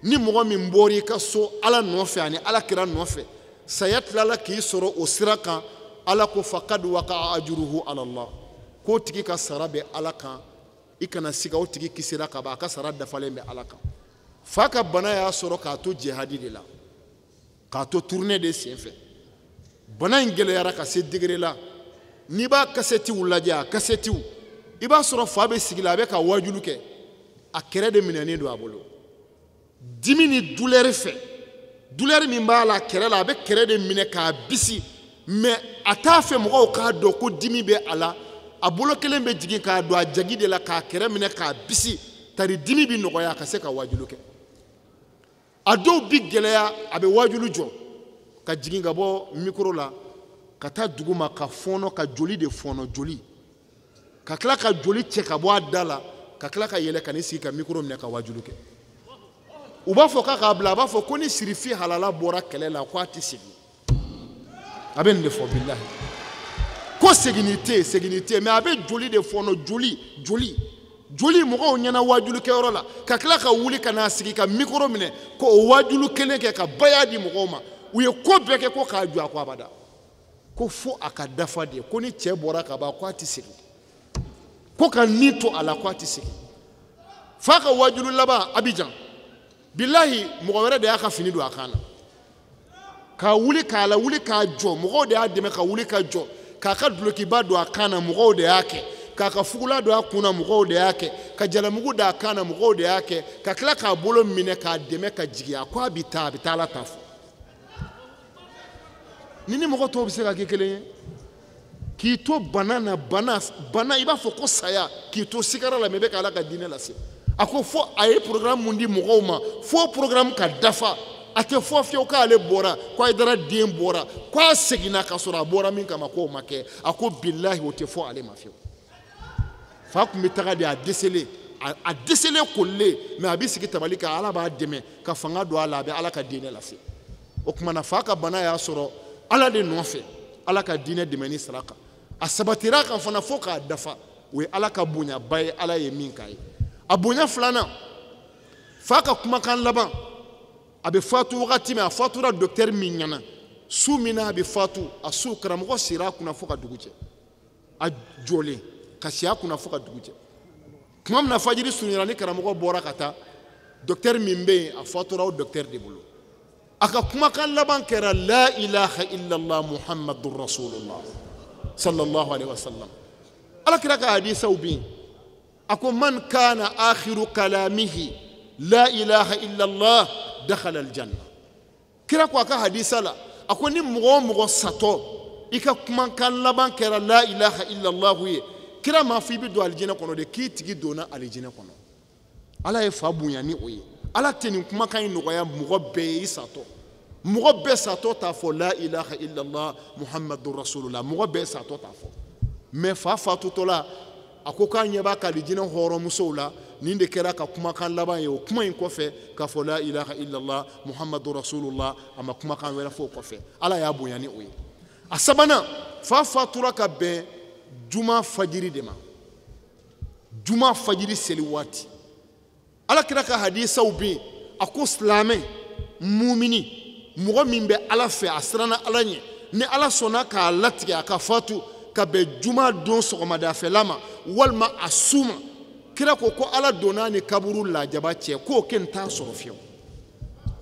Ni mɔgɔ min bɔra i ka so Ala nɔfɛ ani Ala kira nɔfɛ, saya tilala k'i sɔrɔ o sira kan, Ala ko faqad waqa'a ajruhu ala Allah. K'o tigi ka sara bɛ Ala kan, i kana siga, o tigi kisira ka ban, a ka sara dafalen bɛ Ala kan. Fa ka bana y'a sɔrɔ k'a to jihadi de la, k'a to tournée de senfɛ. Bana in gɛlɛyara ka se degré la, n'i b'a kasɛtiw lajɛ, a kasɛtiw, i b'a sɔrɔ fa bɛ sigi la, a bɛ ka wajulu kɛ, a kɛrɛ de minɛnen don a bolo. Dimi ni douleur fɛ, douleur min b'a la kɛrɛ la, a bɛ kɛrɛ de minɛ k'a bisi, mais a t'a fɛ mɔgɔw k'a dɔn ko dimi bɛ a la. A bolo kelen bɛ jigin k'a don a jagi de la, k'a kɛrɛ minɛ k'a bisi, tari dimi bɛ nɔgɔya ka se ka wajulu kɛ. A dɔw bi gɛlɛya, a bɛ wajulu jɔ ka jigin ka bɔ micro la, ka taa dugu ma, ka fɔɔnɔ, ka joli de fɔɔnɔ, joli, ka tila ka joli cɛ ka bɔ a da la, ka tila ka yɛlɛ ka n'i sigi ka micro minɛ ka wajulu kɛ. U b'a fɔ k'a k'a bila, a b'a fɔ ko ni sirifi halala bɔra kɛlɛ la, k'a tɛ segin. A bɛ nin de fɔ bilahi ko seginni tɛ yen, seginni tɛ yen, mais a bɛ joli de fɔɔnɔ, joli joli joli mɔgɔw ɲɛna waajulikɛyɔrɔ la, ka tila ka wuli ka n'a sigi ka mikoro minɛ k'o waajulu kelen kɛ ka baya di mɔgɔw ma. U ye ko bɛɛ kɛ ko k'a jɔ, a ko abada, ko fo a ka dafa de, ko ni cɛ bɔra ka ban ko a tɛ segin, ko ka ni to a la ko a tɛ segin. F'a ka waajulu laban Abidjan, bilahi mɔgɔ wɛrɛ de y'a ka fini don a kan na, k'a wuli k'a la wuli k'a jɔ, mɔgɔw de y'a dɛmɛ ka wuli ka jɔ, k'a ka dulokiba don a kan na, mɔgɔw de y'a kɛ, k'a ka fugula don a kun na, mɔgɔw de y'a kɛ, ka jalamugu d'a kan na, mɔgɔw de y'a kɛ, ka tila k'a bolo minɛ k'a dɛmɛ ka jigin, a ko a bɛ taa, a bɛ taa Ala ta fɔ. Ni ni mɔgɔ tɔw bɛ se ka kɛ kelen ye, k'i to bana na, bana bana i b'a fɔ ko saya, k'i to sigara la, mɛ i bɛ ka Ala ka diinɛ lase. A ko fo a ye programme mun di mɔgɔw ma, fo programme ka dafa, a tɛ fɔ fiyewu k'ale bɔra, ko Hayidara den bɔra, k'a seginna ka sɔrɔ a bɔra min kama k'o ma kɛ. A ko bilahi o tɛ fɔ ale ma fiyewu. Fa tun bɛ taga de a dɛsɛlen, a dɛsɛlen kolilen, mɛ a bɛ sigi tabali kan, Ala b'a dɛmɛ ka fanga don a la, a bɛ Ala ka diinɛ lase. O tuma na fa ka bana y'a sɔrɔ Ala de nɔfɛ, Ala ka diinɛ dɛmɛni sira kan, a sabatira kan fana fo k'a dafa. O ye Ala ka bonyaba ye, Ala ye min k'a ye. A bonya filanan, fa ka kumakan laban, a bɛ fatu wagati min, a fatura docteur min ɲɛna, su min na a bɛ fatu, a su karamɔgɔ sera a kunna fo ka dugu jɛ, a jɔlen ka si a kunna fo ka dugu jɛ. Tuma min na fajiri surunyara ni karamɔgɔ bɔra ka taa, docteur min bɛ yen, a fatura o docteur de bolo. A ka kumakan laban kɛra la ilaha illallah muhammadur rasulullah sallallahu alaihi wasallam. Ala kira ka hadisaw bɛ yen, a ko man kana akhiru kalamihi la ilaha illallah dakhala aljanna. Kira ko a ka hadisa la, a ko ni mɔgɔ o mɔgɔ satɔ i ka kumakan laban kɛra la ilaha illallah ye, kira m'a fɔ i bɛ don alijinɛ kɔnɔ de, k'i tigi donna alijinɛ kɔnɔ. Ala ye fa bonya ni o ye. Ala tɛ nin kumakan in nɔgɔya mɔgɔ bɛɛ ye i satɔ. Mɔgɔ bɛɛ satɔ t'a fɔ la ilaha illallah muhammadur rasulullah, mɔgɔ bɛɛ satɔ t'a fɔ. Mɛ fa fatutɔ la, a ko k'a ɲɛ b'a ka alijinɛ hɔrɔnmusow la, nin de kɛra ka kumakan laban ye. O kuma in kɔfɛ k'a fɔ la ilaha illallah muhammadur rasulullah, a ma kumakan wɛrɛ fɔ o kɔfɛ. Ala y'a bonya ni o ye. A sabanan, fa fatura ka bɛn juma fajiri de ma, juma fajiri seli waati. Ala kira ka hadisaw bɛ yen, a ko silamɛ mumini, mɔgɔ min bɛ Ala fɛ, a siranna Ala ɲɛ, ni Ala sɔnna k'a latigɛ a ka fatu ka bɛn juma don sɔgɔmadafɛla ma walima a su ma, kira ko ko Ala donna ni kaburu lajaba cɛ, k'o kɛ n t'a sɔrɔ fiyewu.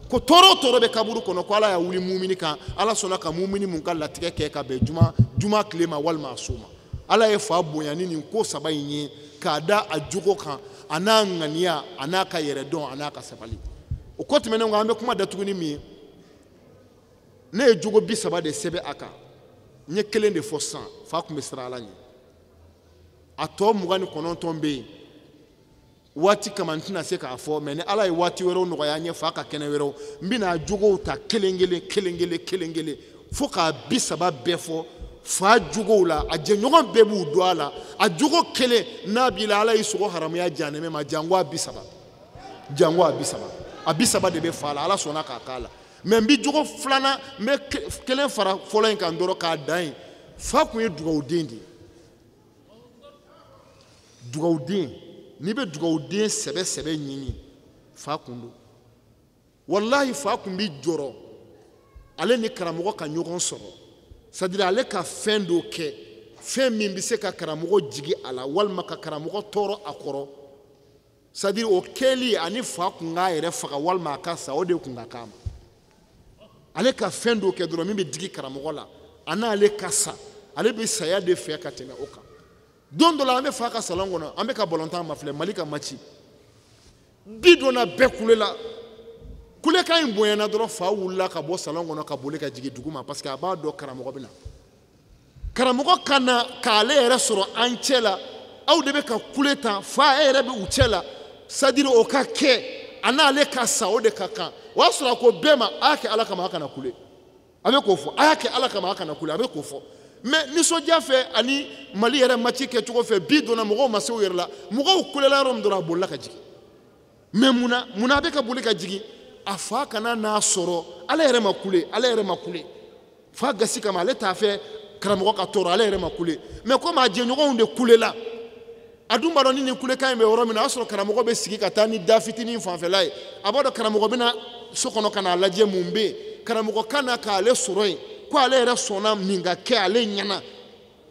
Ko tɔɔrɔ o tɔɔrɔ bɛ kaburu kɔnɔ, ko Ala y'a wuli mumini kan, Ala sɔnna ka mumini mun ka latigɛ kɛ ka bɛn juma tile ma walima a su ma. Ala ye fa bonya ni nin ko saba in ye, k'a da a jogo kan, a n'a ŋaniya, a n'a ka yɛrɛdɔn, a n'a ka sabali. O kɔ tɛmɛnen kɔ, an bɛ kuma datugu ni min ye, ne ye jogo 30 de sɛbɛn a kan, n ye kelen de fɔ sisan, fa tun bɛ siran Ala ɲɛ. A tɔ 29 bɛ yen, waati kama n tɛna se k'a fɔ, mɛ ni Ala ye waati wɛrɛw nɔgɔya an ye, fa ka kɛnɛ wɛrɛw, n bɛna jogow ta kelen kelen kelen kelen kelen kelen fo k'a 30 bɛɛ fɔ. Fa jogow la, a jɛɲɔgɔn bɛɛ b'u don a la, a jogo kelen n'a b'i la, Ala y'i sogo haramuya jahanɛmɛ ma, janko a 30, janko a 30, a 30 de bɛ fa la, Ala sɔnna k'a k'a la. Mɛ n bɛ jogo filanan, n bɛ kelen fara fɔlɔ in kan dɔrɔn k'a dan yen. Fa kun ye dugawuden de ye. Dugawuden, n'i bɛ dugawuden sɛbɛ sɛbɛ ɲini, fa kun don. Walahi fa kun bɛ jɔrɔ ale ni karamɔgɔ ka ɲɔgɔn sɔrɔ, c'est-à-dire ale ka fɛn dɔ kɛ, fɛn min bɛ se ka karamɔgɔ jigi a la walima ka karamɔgɔ tɔɔrɔ a kɔrɔ, c'est-à-dire o kɛli ani fa kun k'a yɛrɛ faga walima a ka sa, o de kun ka k'a ma. Ale ka fɛn dɔ kɛ dɔrɔn min bɛ digi karamɔgɔ la, a n'ale ka sa, ale bɛ saya de fɛ ka tɛmɛ o kan. Don dɔ la an bɛ fa ka salon kɔnɔ, an bɛ ka balontan mafilɛ, Mali ka match, bi donna bɛɛ kule la, kulekan in bonyana dɔrɔn, fa wulila ka bɔ salon kɔnɔ ka boli ka jigin dugu ma, parce que a b'a dɔn karamɔgɔ bɛ na. Karamɔgɔ ka na k'ale yɛrɛ sɔrɔ an cɛ la, aw de bɛ ka kule tan, fa e yɛrɛ bɛ u cɛ la, c'est-à-dire o ka kɛ a n'ale ka sa, o de ka kan. O y'a sɔrɔ a ko bɛɛ ma, a y'a kɛ Ala kama, a kana kule. A bɛ k'o fɔ, a y'a kɛ Ala kama, a kana kule, a bɛ k'o fɔ. Mɛ nisɔndiya fɛ ani Mali yɛrɛ match kɛcogo fɛ, bi donna mɔgɔw ma se u yɛrɛ la, mɔgɔw kulela yɔrɔ min dɔrɔn, a bolila ka jigin. Mɛ munna a bɛ ka boli ka jigin? A fa kana n'a sɔrɔ, ala yɛrɛ ma kule, ala yɛrɛ ma kule. Fa gasi kama ale t'a fɛ karamɔgɔ ka tɔɔrɔ, ale yɛrɛ ma kule. Mais komi a jɛɲɔgɔnw de kulela, a dun b'a dɔn ni nin kulekan in bɛ yɔrɔ min na, o y'a sɔrɔ karamɔgɔ bɛ sigi ka taa ni da fitinin fanfɛla ye. A b'a dɔn karamɔgɔ bɛna so kɔnɔ ka n'a lajɛ mun bɛ yen. Karamɔgɔ ka na k'ale sɔrɔ yen, ko ale yɛrɛ sɔnna nin ka kɛ ale ɲɛna.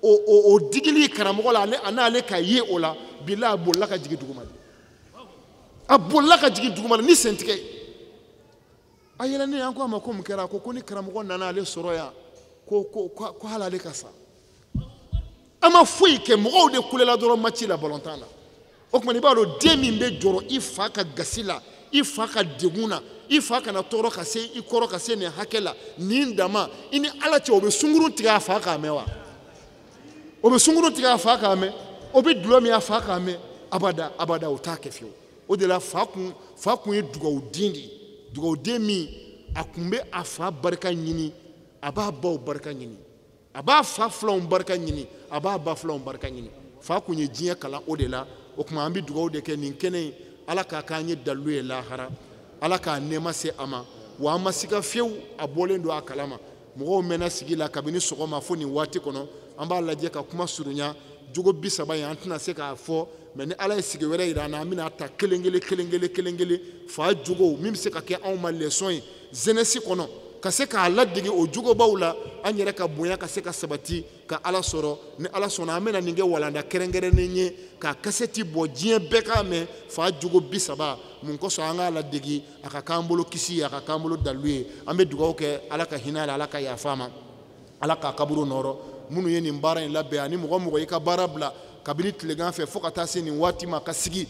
O digili karamɔgɔ la, ale a n'ale ka ye o la, bila a bolila ka jigin duguma. A bolila ka jigin duguma ni sentigɛ ye. A yɛlɛnnen an ko a ma ko mun kɛra? A ko ni karamɔgɔ nana ale sɔrɔ yan, ko hali ale ka sa. A ma foyi kɛ, mɔgɔw de kulela dɔrɔn match la balontan na. O tuma i b'a dɔn den min bɛ jɔrɔ i fa ka gasi la, i fa ka degun na, i fa kana tɔɔrɔ ka se i kɔrɔ ka se nin hakɛ la, nin dama i ni Ala cɛ, o bɛ sunkurun tigɛ a fa k'a mɛn wa? O bɛ sunkurun tigɛ a fa k'a mɛn? O bɛ dulɔ min a fa k'a mɛn? Abada abada, o t'a kɛ fiyewu. O de la fa kun ye dugawuden de ye. Dugawuden min a kun bɛ a fa barika ɲini, a b'a baw barika ɲini, a b'a fa filanw barika ɲini, a b'a ba filanw barika ɲini. Fa kun ye diɲɛ kalan o de la. O tuma an bɛ dugawu de kɛ nin kɛnɛ in, Ala k'a k'an ye dalilu ye lahara, Ala k'a nɛɛma se a ma. Wa an ma siga fiyewu, a bɔlen don a kalama. Mɔgɔw mɛnna sigi la kabini sɔgɔma fo nin waati kɔnɔ. An b'a lajɛ ka kuma surunya jogo 30 in, an tɛna se k'a fɔ, mais ni Ala ye sigi wɛrɛ yira an na, an bɛna ta kelen kelen kelen kelen kelen kelen fa jogow min bɛ se ka kɛ anw ma leçon ye jeunesse kɔnɔ, ka se k'a ladege o jogobaw la, an yɛrɛ ka bonya ka se ka sabati ka Ala sɔrɔ. Ni Ala sɔnna, an bɛna nin kɛ walanda kɛrɛnkɛrɛnnen ye ka kasɛti bɔ diɲɛ bɛɛ k'a mɛn fa jogo 30 mun kosɔn an k'a ladege, a ka k'an bolo kisi ye, a ka k'an bolo dalilu ye. An bɛ dugawu kɛ Ala ka hinɛ a la, Ala ka yafa a ma, Ala k'a kaburu nɔrɔ. Minnu ye nin baara in labɛn, ani mɔgɔ mɔgɔ y'i ka baara bila kabini tilegan fɛ fo ka taa se nin waati ma ka sigi,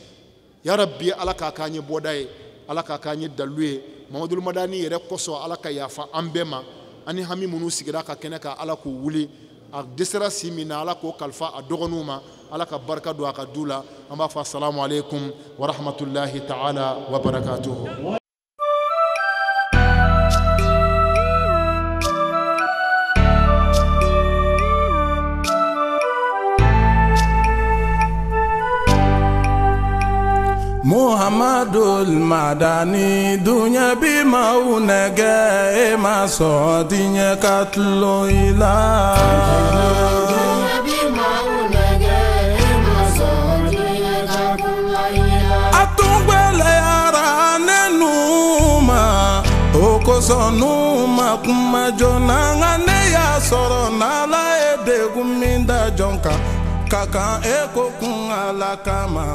yarabi Ala k'a k'an ye bɔda ye, Ala k'a k'an ye dalilu ye. Mamadu Madani yɛrɛ kosɔn, Ala ka yafa an bɛɛ ma. Ani hami minnu sigira ka kɛnɛ kan, Ala k'u wuli. A dɛsɛra si min na, Ala k'o kalifa a dɔgɔninw ma, Ala ka barika don a ka du la. An b'a fɔ asalamu aleykum wa rahmatulahi ta'ala wa barakatuhu. Muhammadul Madani dunya bi maaw nɛgɛ, e ma sɔn diɲɛ ka tulon i la. Dunya bi maaw nɛgɛ, e ma sɔn diɲɛ ka tulon i la. A tun gɛlɛyara ne nu ma, o kosɔn nu ma kuma joona, nka ne y'a sɔrɔ n'Ala ye degun min da jɔn kan, ka kan e ko kun Ala kama.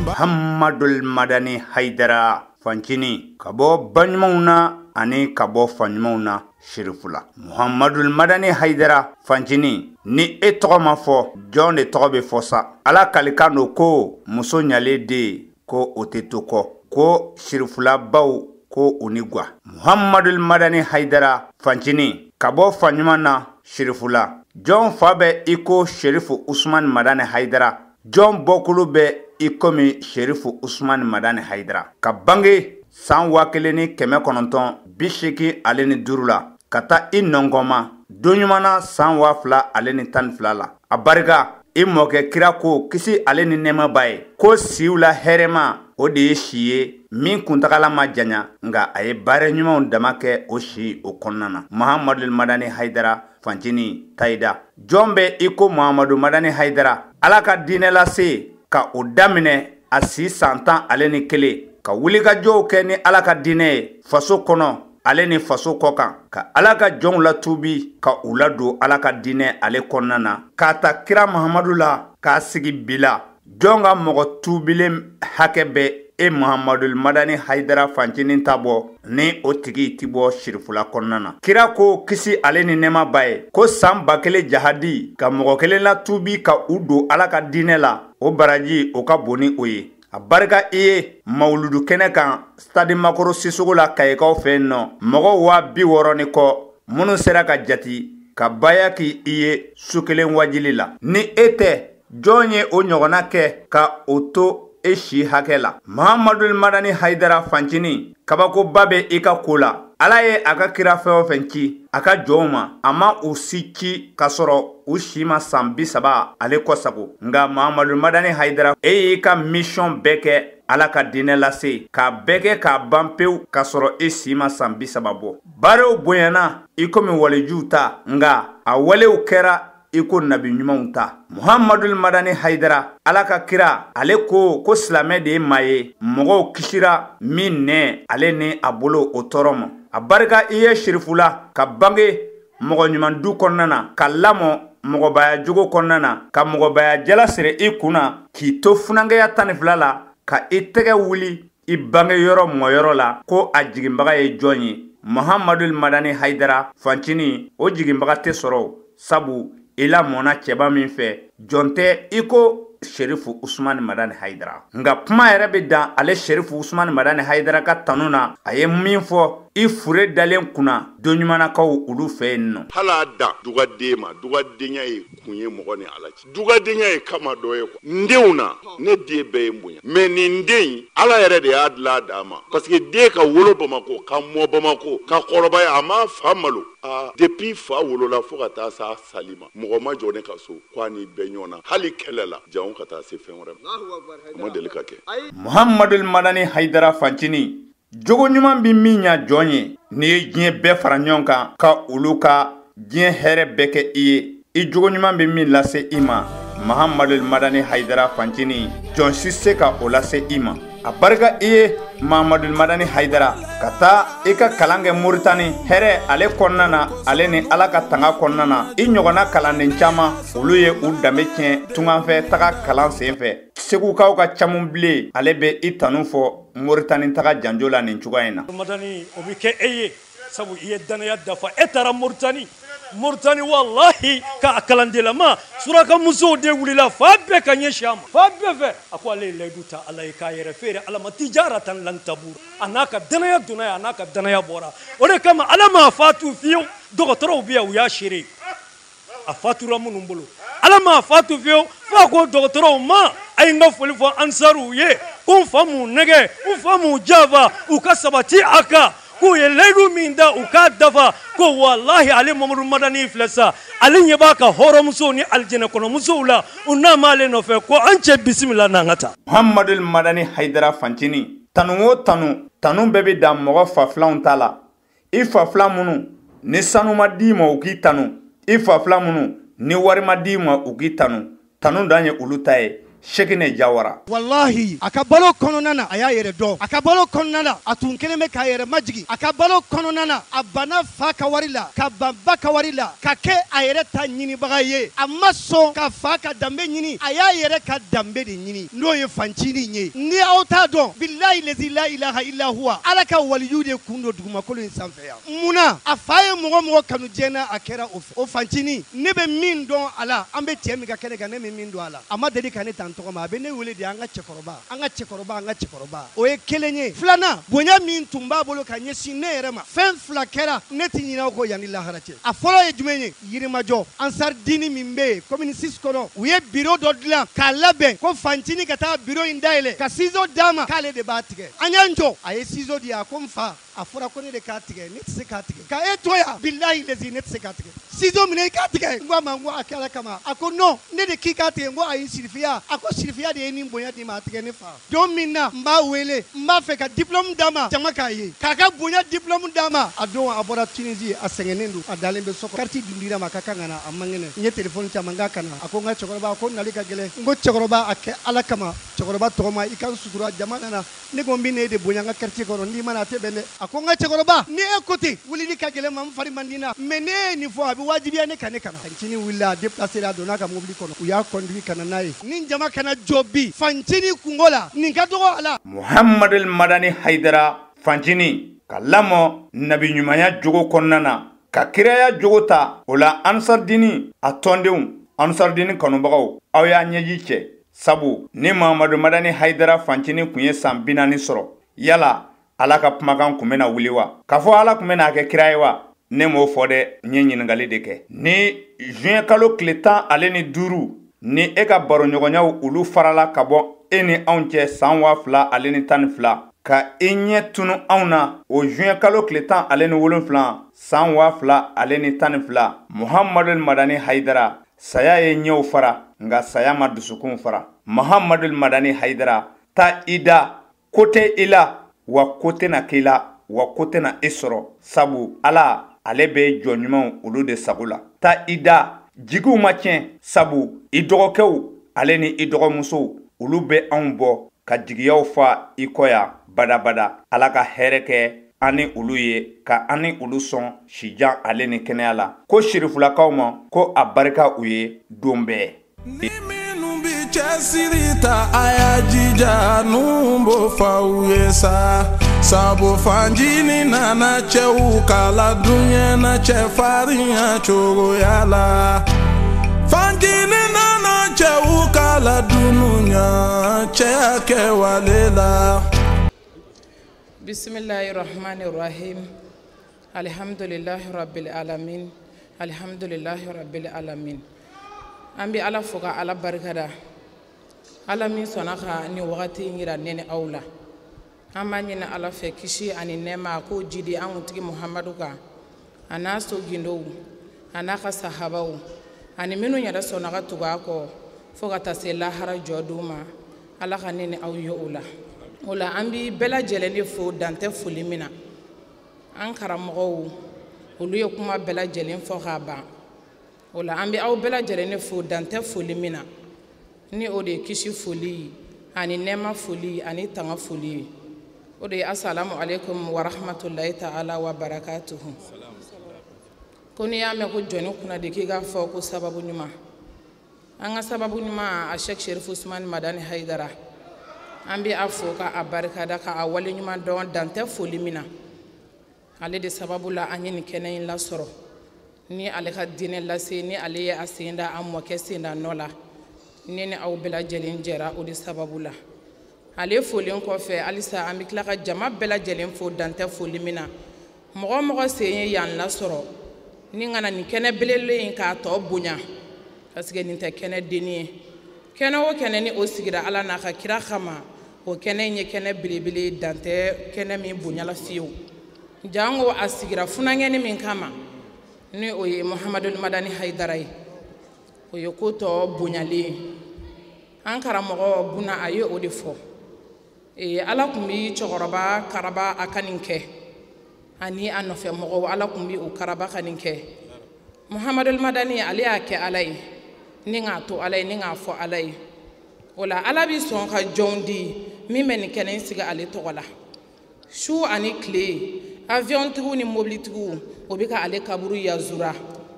Muhammadul Madani Haidara fancinin ka bɔ baɲumanw na ani ka bɔ faɲumanw na Sherifula. Muhammadul Madani Haidara fancinin, ni e tɔgɔ ma fɔ, jɔn de tɔgɔ bɛ fɔ sa? Ala kalikan don ko muso ɲalen den ko o tɛ to kɔ, ko Sherifula baw ko u ni gwa. Muhammadul Madani Haidara fancinin ka bɔ faɲuman na Sherifula, jɔn fa bɛ i ko Sherifu Usman Madani Haidara, jɔn bɔkolo bɛ i komi Sherifu Usman Madani Haidara, ka bange san 1985 la ka taa i nɔngɔnma don ɲuman na san 2012 la. A barika i mɔkɛ kira ko kisi ale ni nɛɛma b'a ye, ko siw la hɛrɛma o de ye si ye min kuntagala ma janya, nka a ye baara ɲumanw dama kɛ o si o kɔnɔna na. Muhammadul Madani Haidara fancinin Tayida, jɔn bɛ i ko Muhammadu Madani Haidara, Ala ka diinɛ lase ka o daminɛ a si san 11, ka wulikajɔw kɛ ni Ala ka diinɛ ye faso kɔnɔ ale ni faso kɔ kan, ka Ala ka jɔnw latubi ka u ladon Ala ka diinɛ ale kɔnɔna na, k'a ta kira Muhammadu la k'a sigi bi la. Jɔn ka mɔgɔ tuubilen hakɛ bɛ e Muhammadul Madani Haidara fancinin ta bɔ, ni o tigi ti bɔ Sherifula kɔnɔna na. Kira ko kisi ale ni nɛɛma b'a ye, ko san 1000 jahadi ka mɔgɔ kelen latubi ka u don Ala ka diinɛ la, o baraji o ka bon ni o ye. A barika i ye mawuludu kɛnɛ kan stade Makoro Sisogo la Kayikaw fɛ yen nɔ, mɔgɔw 60,000 ni kɔ minnu sera ka jati ka baya k'i ye su kelen wajili la. Ni e tɛ, jɔn ye o ɲɔgɔnna kɛ ka o to e si hakɛ la? Muhammadul Madani Haidara fancinin, kabakoba bɛ i ka ko la. Ala ye a ka kira fɛn o fɛn ci a ka jɔnw ma, a ma u si ci k'a sɔrɔ u si ma san 30 ale kɔsago. Nka Muhammadul Madani Haidara, e y'i ka mission bɛɛ kɛ Ala ka diinɛ lase k'a bɛɛ kɛ k'a ban pewu k'a sɔrɔ i si ma san 30 bɔ. Baaraw bonyana i komi walijuw ta, nka a walew kɛra i ko nabi ɲumanw ta. Muhamadul Madani Hayidara, Ala ka kira, ale ko ko silamɛ de ye maa ye mɔgɔw kisira min nɛ ale ni a bolo o tɔɔrɔ ma. A barika i ye sirifula ka bange mɔgɔ ɲuman du kɔnɔna na, ka lamɔ mɔgɔbaya jogo kɔnɔna na, ka mɔgɔbaya jala siri i kun na, k'i to funankɛya 12 la, ka i tɛgɛ wuli i bange yɔrɔ mɔyɔrɔ la ko a jiginbaga ye jɔn ye. Muhamadul Madani Hayidara fancinin, o jiginbaga tɛ sɔrɔ, sabu i lamɔna cɛba min fɛ, jɔn tɛ i ko Sherifu Usumani Madani Hayidara. Nka kuma yɛrɛ bɛ dan ale Sherifu Usumani Madani Hayidara ka tanu na. A ye min fɔ i fure dalen kunna don ɲumanakaw olu fɛ yen nɔ. Hali a dan dugaden ma, dugadenya ye kun ye mɔgɔ ni Ala cɛ. Dugadenya ye kama dɔ ye quoi. N denw na, ne den bɛɛ ye n bonya. Mais nin den in, Ala yɛrɛ de y'a dilan a dan ma. Parce que den ka wolo Bamakɔ, ka mɔ Bamakɔ, ka kɔrɔbaya, a m'a fa malo. Aa, depuis fa wolola fo ka taa s'a sali ma, mɔgɔ ma jɔ ne ka so k'a ni bɛɛ ɲɔgɔn na, hali kɛlɛ la, jango ka taa se fɛn wɛrɛ ma. O ma deli ka kɛ. Muhamadul Madani Hayidara fancinin, jogo ɲuman bɛ min ɲa jɔn ye, n'i ye diɲɛ bɛɛ fara ɲɔgɔn kan ka olu ka diɲɛ hɛrɛ bɛɛ kɛ i ye, i jogo ɲuman bɛ min lase i ma, Muhamadul Madani Hayidara fancinin, jɔn si se ka o lase i ma. A barika i ye Muhamadul Madani Hayidara ka taa i ka kalan kɛ Moritani hɛrɛ ale kɔnɔna na, ale ni Ala ka tanga kɔnɔna na. I ɲɔgɔnna kalanden caman, olu ye u danbe tiɲɛ tunganfɛ taga kalan sen fɛ. Segukaw ka caman bilen, ale bɛ i tanu fɔ Moritani taga janjo la nin cogoya in na. Madani, o bɛ kɛ e ye, sabu i ye danaya dafa. E taara Moritani, Moritani wallahi k'a kalandelama suraka musow de wulila fa bɛɛ ka ɲɛsin a ma, fa bɛɛ fɛ. A ko ale ye layidu ta Ala ye k'a yɛrɛ feere Ala ma, tijaratan lan tabur. A n'a ka danaya donna yen, a n'a ka danaya bɔra. O de kama Ala m'a fatu fiyewu. Dɔgɔtɔrɔw bɛ yan, u y'a seere, a fatura minnu bolo, Ala m'a fatu fiyewu. F'a ko dɔgɔtɔrɔw ma, a ye n ka foli fɔ ansaruw ye, ko n fa m'u nɛgɛ, n fa m'u janfa, u ka sabati a kan, k'u ye layidu min da u k'a dafa. Ko walahi ale Mamadu Madani filɛ sa, ale ɲɛ b'a ka hɔrɔnmusow ni alijɛnɛkɔnɔmusow la, u n'a m'ale nɔfɛ, ko an cɛ bisimila n'an ka taa. Muhamadul Madani Hayidara fancinin, tanu o tanu, tanu bɛɛ bɛ dan mɔgɔ fa filanw ta la. I fa filan minnu ni sanu ma d'i ma u k'i tanu, i fa filan minnu ni wari ma d'i ma u k'i tanu, tanu dan ye olu ta ye. Shekine Jawara. Wallahi a ka balo kɔnɔna na a y'a yɛrɛ dɔn, a ka balo kɔnɔna na a tun kelen bɛ k'a yɛrɛ majigin, a ka balo kɔnɔna na a banna fa ka wari la, ka ban ba ka wari la, ka kɛ a yɛrɛ ta ɲinibaga ye. A ma sɔn ka fa ka danbe ɲini, a y'a yɛrɛ ka danbe de ɲini, n'o ye fancinin ye. Ni aw t'a dɔn, bilahi lezi la ilaha illa huwa, Ala ka waliyu de kun don dugumakolo in sanfɛ yan. Munna a fa ye mɔgɔ mɔgɔ kanu diɲɛ na, a kɛra o fɛ. O fancinin, ne bɛ min dɔn a la, an bɛ cɛ min ka kɛnɛ kan, ne bɛ min dɔn a la, a ma deli ka ne ta tɔgɔ ma, a bɛ ne wele de an ka cɛkɔrɔba, an ka cɛkɔrɔba, an ka cɛkɔrɔba. O ye kelen ye. Filanan, bonya min tun b'a bolo ka ɲɛsin ne yɛrɛ ma, fɛn fila kɛra ne tɛ ɲinɛ o kɔ yanni lahara cɛ. A fɔlɔ ye jumɛn ye? Yirimajɔ Ansar Dini min bɛ yen commune 6 kɔnɔ, u ye bureau dɔ dilan k'a labɛn ko fancinin ka taa bureau in dayɛlɛ ka ciseau d'a ma k'ale de b'a tigɛ. An y'an jɔ, a ye ciseau di, a ko n fa, a fɔra ko ne de k'a tigɛ, ne tɛ se k'a tigɛ. Ka e to yan, bilahi lezi, ne tɛ se k'a tigɛ. Ciseau minɛ i k'a tigɛ. N ko a ma, n ko a kɛ Ala kama. A ko non, ne de k'i k'a tigɛ. N ko ayi, sirifiya. A ko sirifiya de ye nin bonya d'i ma, a tigɛ ne fa. Don min na n b'a wele, n b'a fɛ ka diplôme d'a ma, jama k'a ye, k'a ka bonya diplôme d'a ma. A don a bɔra Tunisie, a sɛgɛnnen don, a dalen bɛ so kɔnɔ. Carte dun dira ma, a ka kan ka na, a man kɛnɛ. N ye téléphone caman k'a ka na. A ko n ka cɛkɔrɔba, a ko nali ka gɛlɛn. N ko cɛkɔrɔba, a kɛ Ala kama. Cɛkɔrɔba tɔgɔ ma, i ka n sutura, jama nana. Ne ko n bɛ n'e de bonya n ka quartier kɔnɔ, n'i ma na a tɛ bɛn dɛ. A ko n ka cɛkɔrɔba, ni e ko ten, wulili ka gɛlɛn ma, n fari man di n na, mais ne ye nin fɔ, a bɛ wajibiya ne kan, ne ka na. Fancinin wulila, a déplacé a donna a ka mobili kɔnɔ, u y'a conduit ka na n'a ye. Ni jama kana jɔ bi fancinin kungo la, nin ka dɔgɔ a la. Muhamadul Madani Hayidara fancinin ka lamɔ nabi ɲumanya jogo kɔnɔna na, ka kiraya jogo ta, o la Ansar Dini a tɔndenw, Ansar Dini kanubagaw, aw y'a ɲɛji cɛ. Sabu ni Muhamadul Madani Hayidara fancinin kun ye san 40 sɔrɔ, yala Ala ka kumakan kun bɛna wuli wa? K'a fɔ Ala kun bɛna kɛ kira ye wa? Ne m'o fɔ dɛ, n ye ɲininkali de kɛ. Ni juin kalo tile 15 ni e ka baroɲɔgɔnyaw olu farala ka bɔ e ni anw cɛ san 2012, ka i ɲɛ tunu anw na o juin kalo tile 17 san 2012, Muhamadul Madani Hayidara saya ye ɲɛw fara, nka saya ma dusukun fara. Muhamadul Madani Hayidara, taa i da Ko tɛ i la, wa ko tɛna k'i la, wa ko tɛna i sɔrɔ, sabu Ala ale bɛ jɔn ɲumanw olu de sago la. Taa i da, jigiw ma tiɲɛ, sabu i dɔgɔkɛw ale ni i dɔgɔmusow olu bɛ anw bɔ ka jigiyaw fa i kɔ yan badabada. Ala ka hɛrɛ kɛ an ni olu ye, ka an ni olu sɔn sijan ale ni kɛnɛya la. Ko sirifulakaw ma ko a barika u ye don bɛɛ. Ni minnu bi cɛsiri ta a y'a jija n'u b'o f'aw ye sa, sabu fanjini nana cɛw kala duɲɛ na cɛfarinya cogoya la. Fanjini nana cɛw kala dunuya cɛya kɛwale la. Bismillahirrahmanirrahim. Alhamdulillahi rabbil alamin. Alhamdulillahi rabbil alamin. An bɛ Ala fo ka Ala barikada. Ala min sɔnna ka nin wagati in yira ne ni aw la. An b'a ɲini Ala fɛ kisi ani nɛɛma a k'o jidi an kuntigi Muhamadu kan, a n'a so gindow, a n'a ka sahabaw, ani minnu yɛrɛ sɔnna ka tugu a kɔ fo ka taa se lahara jɔ don ma. Ala ka ne ni aw ye o la. O la an bi bɛɛ lajɛlen de fo dan tɛ foli min na. An karamɔgɔw olu ye kuma bɛɛ lajɛlen fɔ k'a ban. O la an bɛ aw bɛɛ lajɛlen de fo dan tɛ foli min na, ni o de ye kisi foli ani nɛɛma foli ani tanga foli ye. O de ye asalamu aleykum wa rahmatulahi ta'ala wa barakatuhu. Ko n'i y'a mɛn ko jɔnni kunna de k'i k'a fɔ ko sababu ɲuman. An ka sababu ɲuman a Sheikh Sherif Usman Madani Hayidara, an bɛ a fo ka a barikada ka a wale ɲuman dɔn dan tɛ foli min na. Ale de sababu la an ye nin kɛnɛ in lasɔrɔ, ni ale ka diinɛ lase, ni ale ye a sen da an mɔkɛ sen da nɔ la, ne ni aw bɛɛ lajɛlen jɛra o de sababu la. Ale folen kɔfɛ halisa an bɛ tila ka jama bɛɛ lajɛlen fo dan tɛ foli min na. Mɔgɔ o mɔgɔ sen ye yan lasɔrɔ ni ka na nin kɛnɛ belebele in k'a tɔ bonya, parce que nin tɛ kɛnɛ denni ye. Kɛnɛ o kɛnɛ ni o sigira Ala n'a ka kira kama, o kɛnɛ in ye kɛnɛ belebele dan tɛ kɛnɛ min bonya la fiyewu. Jango a sigira funankɛni min kama, ni o ye Muhamadu Madani Hayidara ye, o ye ko tɔ bonyalen ye. An karamɔgɔ Buna a ye o de fɔ. Ala tun bi cɛkɔrɔba karaba a ka nin kɛ, ani a nɔfɛ mɔgɔw Ala tun bi o karaba ka nin kɛ. Muhamadu Madani ale y'a kɛ Ala ye, ni k'a to Ala ye, ni k'a fɔ Ala ye. O la Ala bi sɔn ka jɔnw di min bɛ nin kɛnɛ in sigi ale tɔgɔ la. Su ani tile, avion tigiw ni mobilitigiw o bɛ ka ale kaburu yazura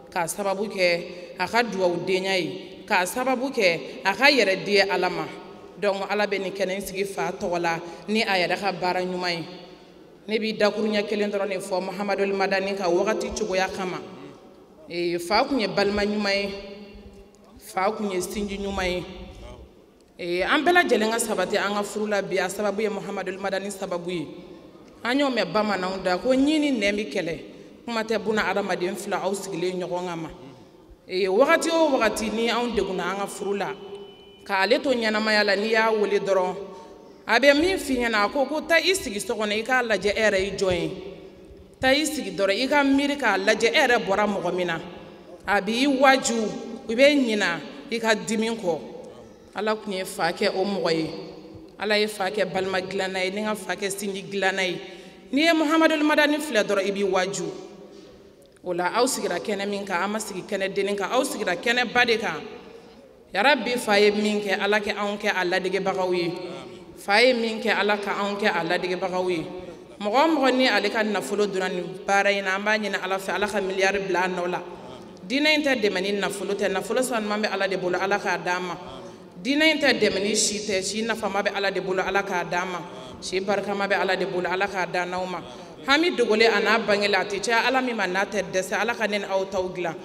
k'a sababu kɛ a ka duwawudenya ye, k'a sababu kɛ a ka yɛrɛ di Ala ma. Donc Ala bɛ nin kɛnɛ in sigi fa tɔgɔ la ni a yɛrɛ ka baara ɲuman ye. Ne b'i dakuruɲɛ kelen dɔrɔn de fɔ Muhamadu Madani ka wagati cogoya kama. Fa kun ye balima ɲuman ye, fa kun ye sinji ɲuman ye. An bɛɛ lajɛlen ka sabati an ka furu la bi, a sababu ye Muhamadu Madani sababu ye. An y'o mɛn bamananw da ko ɲi ni nɛn bɛ kɛlɛ, kuma tɛ buna adamaden fila aw sigilen ɲɔgɔn kan ma. Wagati o wagati ni anw degunna an ka furu la, k'ale to ɲɛnamaya la, n'i y'a wele dɔrɔn a bɛ min f'i ɲɛna, a ko ko taa i sigi so kɔnɔ i k'a lajɛ e yɛrɛ ye jɔn ye. Taa i sigi dɔrɔn i ka miiri k'a lajɛ e yɛrɛ bɔra mɔgɔ min na. A b'i waaju, i bɛ ɲina i ka dimi kɔ. Ala tun ye fa kɛ o mɔgɔ ye. Ala ye fa kɛ balima dilanna ye, ni ka fa kɛ sinji dilanna ye. N'i ye Muhamadu Madani filɛ dɔrɔn i b'i waaju. O la aw sigira kɛnɛ min kan, an ma sigi kɛnɛ denni kan, aw sigira kɛnɛba de kan. Yarabi fa ye min kɛ, Ala kɛ anw kɛ a ladegebagaw ye. Fa ye min kɛ, Ala ka anw kɛ a ladegebagaw ye. Mɔgɔ o mɔgɔ ni ale ka nafolo donna nin baara in na, an b'a ɲini Ala fɛ Ala ka miliyari bila a nɔ la. Diinɛ in tɛ dɛmɛ ni nafolo tɛ, nafolo sanuman bɛ Ala de bolo, Ala k'a d'an ma. Diinɛ in tɛ dɛmɛ ni si tɛ, si nafama bɛ Ala de bolo, Ala k'a d'an ma. Si barikama bɛ Ala de bolo, Ala k'a d'an n'aw ma. Hami dogolen a n'a bangelen a tɛ caya Ala min ma n'a tɛ dɛsɛ, Ala ka ne ni aw taw dilan.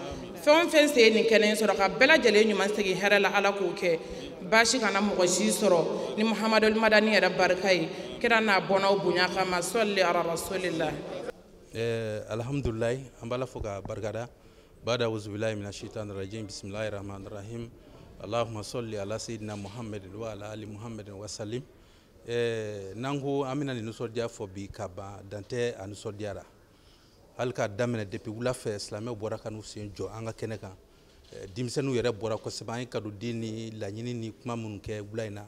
Fɛn o fɛn sen nin kɛnɛ in sɔrɔ ka bɛɛ lajɛlen ɲuman segin hɛrɛ la, Ala k'o kɛ. Baasi kana mɔgɔ si sɔrɔ ni Muhamadu Madani yɛrɛ barika ye. Kira n'a bɔnnaw bonya kama, sɔli ala rasulillah. Alhamdulillah, an b'Ala fo k'a barikada. Bada auzubillahi minash shaitani rajim, bismillahir rahmanir rahim. Allahumma salli ala sayyidina Muhammadin wa ala ali Muhammadin wa sallim. N'an ko an bɛna nin nisɔndiya fɔ bi ka ban, dan tɛ a nisɔndiya la. Hali k'a daminɛ depuis wula fɛ, silamɛw bɔra ka n'u sen jɔ an ka kɛnɛ kan. Denmisɛnninw yɛrɛ bɔra kosɛbɛ, an ye kadodi ni laɲini ni kuma minnu kɛ wula in na,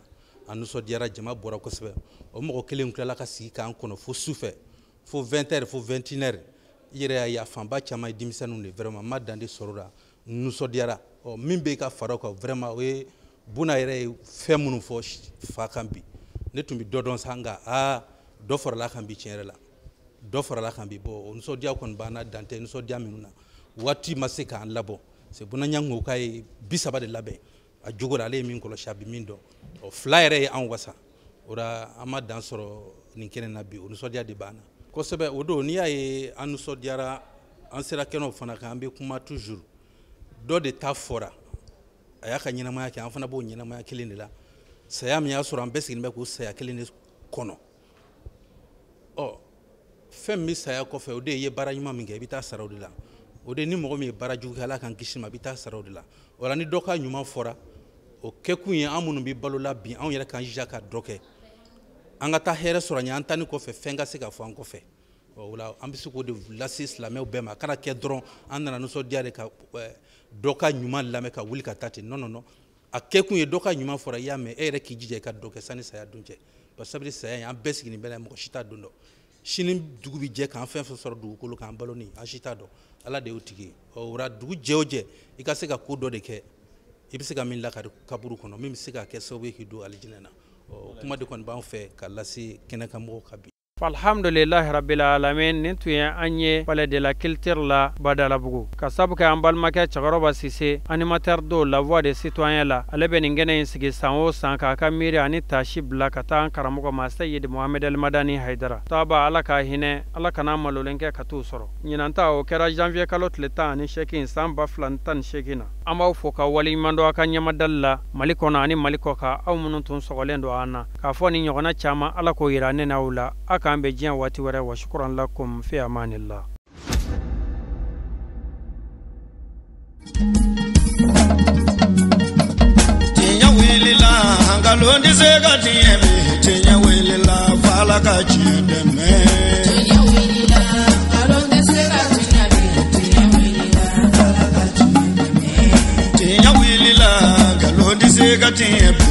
An nisɔndiyara, jama bɔra kosɛbɛ. O mɔgɔ kelen tilala ka sigi k'an kɔnɔ fo su fɛ, fo 20 heures, fo 21 heures. I yɛrɛ y'a ye, a fanba caman ye denmisɛnninw de. Vraiment, n ma dan de sɔrɔ o la, n nisɔndiyara. Ɔ, min bɛ ka fara o kan, vraiment, o ye Buna yɛrɛ ye fɛn minnu fɔ fa kan bi. Ne tun bɛ dɔ dɔn sa, nka aa, dɔ farala kan bi. Tiɲɛ yɛrɛ la, dɔ farala kan bi. Bon, o nisɔndiya kɔni b'an na, dan tɛ nisɔndiya minnu na. Waati ma se k'an labɔ. C'est Buna Ɲango k'a ye 30 de labɛn a jogo la. Ale ye min kɔlɔsi, a bɛ min dɔn. Ɔ, fila yɛrɛ ye an wasa o la. An ma dan sɔrɔ nin kɛnɛ na bi, o nisɔndiya de b'an na kosɛbɛ. O don, n'i y'a ye an nisɔndiyara, an sera kɛnɛw fana kan, an bɛ kuma toujours. Dɔ de ta fɔra, a y'a ka ɲɛnamaya kɛ, an fana b'o ɲɛnamaya kelen de la. Saya min y'a sɔrɔ, an bɛɛ sigilen bɛ k'o saya kelen de kɔnɔ. Ɔ, fɛn min bɛ saya kɔfɛ, o de ye baara ɲuman min kɛ, i bɛ taa sara o de la. O de ni mɔgɔ min ye baara jugu kɛ, Ala k'an kisi ma, i bɛ taa sara o de la. O la, ni dɔ ka ɲuman fɔra, o kɛkun ye an minnu bɛ balo la bi, anw yɛrɛ k'an jija ka dɔ kɛ, an ka taa hɛrɛ sɔrɔ an ɲɛ, an taani kɔfɛ, fɛn ka se ka fɔ an kɔfɛ. O la, an bɛ se k'o de lase silamɛw bɛɛ ma. A kana kɛ dɔrɔn an nana nisɔndiya de ka dɔ ka ɲuman lamɛn ka wuli ka taa ten. Non, non, non, a kɛkun ye dɔ ka ɲuman fɔra, i y'a mɛn, e yɛrɛ k'i jija i ka dɔ kɛ sani saya don cɛ. Parce que saya in, an bɛɛ sigilen bɛ n'a ye, mɔgɔ si t'a don dɔn. Sini dugu bɛ jɛ k'an fɛn fɛn sɔrɔ dugukolo k'an balo ni, an si t'a dɔn, Ala de y'o tigi ye. Ɔ, o la, dugu jɛ o jɛ, i ka se ka ko dɔ de kɛ, i bɛ se ka min lakari kaburu kɔnɔ, min bɛ se ka kɛ sababu ye k'i don alijinɛ na. Ɔ, kuma de kɔni b'an fɛ ka lase kɛnɛkanmɔgɔw kan bi. Alhamdulilahi rabbil alamin. Nin tun ye an ye Palais de la Culture la Badalabugu, ka sabu kɛ an balimakɛ Cɛkɔrɔba Sise, animateur do La Voix des Citoyens la. Ale bɛ nin kɛnɛ in sigi san o san k'a ka miiri ani tasi bila ka taa an karamɔgɔ ma, Seyidi Mohamed El Madani Haidara taaba. Ala ka hinɛ, Ala kana malolen kɛ ka t'u sɔrɔ. Ɲinan ta, o kɛra janvier kalo tile 18 san 2018 na. An b'aw fo ka waleɲuman dɔn aw ka ɲɛmadali la Mali kɔnɔ ani Mali kɔ kan, aw minnu tun sɔgɔlen don an na. K'a fɔ ni ɲɔgɔnna caman, Ala k'o yira ne n'aw la. A k'an bɛn diɲɛ waati wɛrɛ. Wa shukran lakum, fi amanillah. Tiɲɛ wulila, nkalon tɛ se ka tiɲɛ bi. Tiɲɛ wulila, f'Ala ka tiɲɛ dɛmɛ. Tiɲɛ wulila, nkalon tɛ se ka tiɲɛ bi. Tiɲɛ wulila, f'Ala ka tiɲɛ dɛmɛ. Tiɲɛ wulila, nkalon tɛ se ka tiɲɛ bi.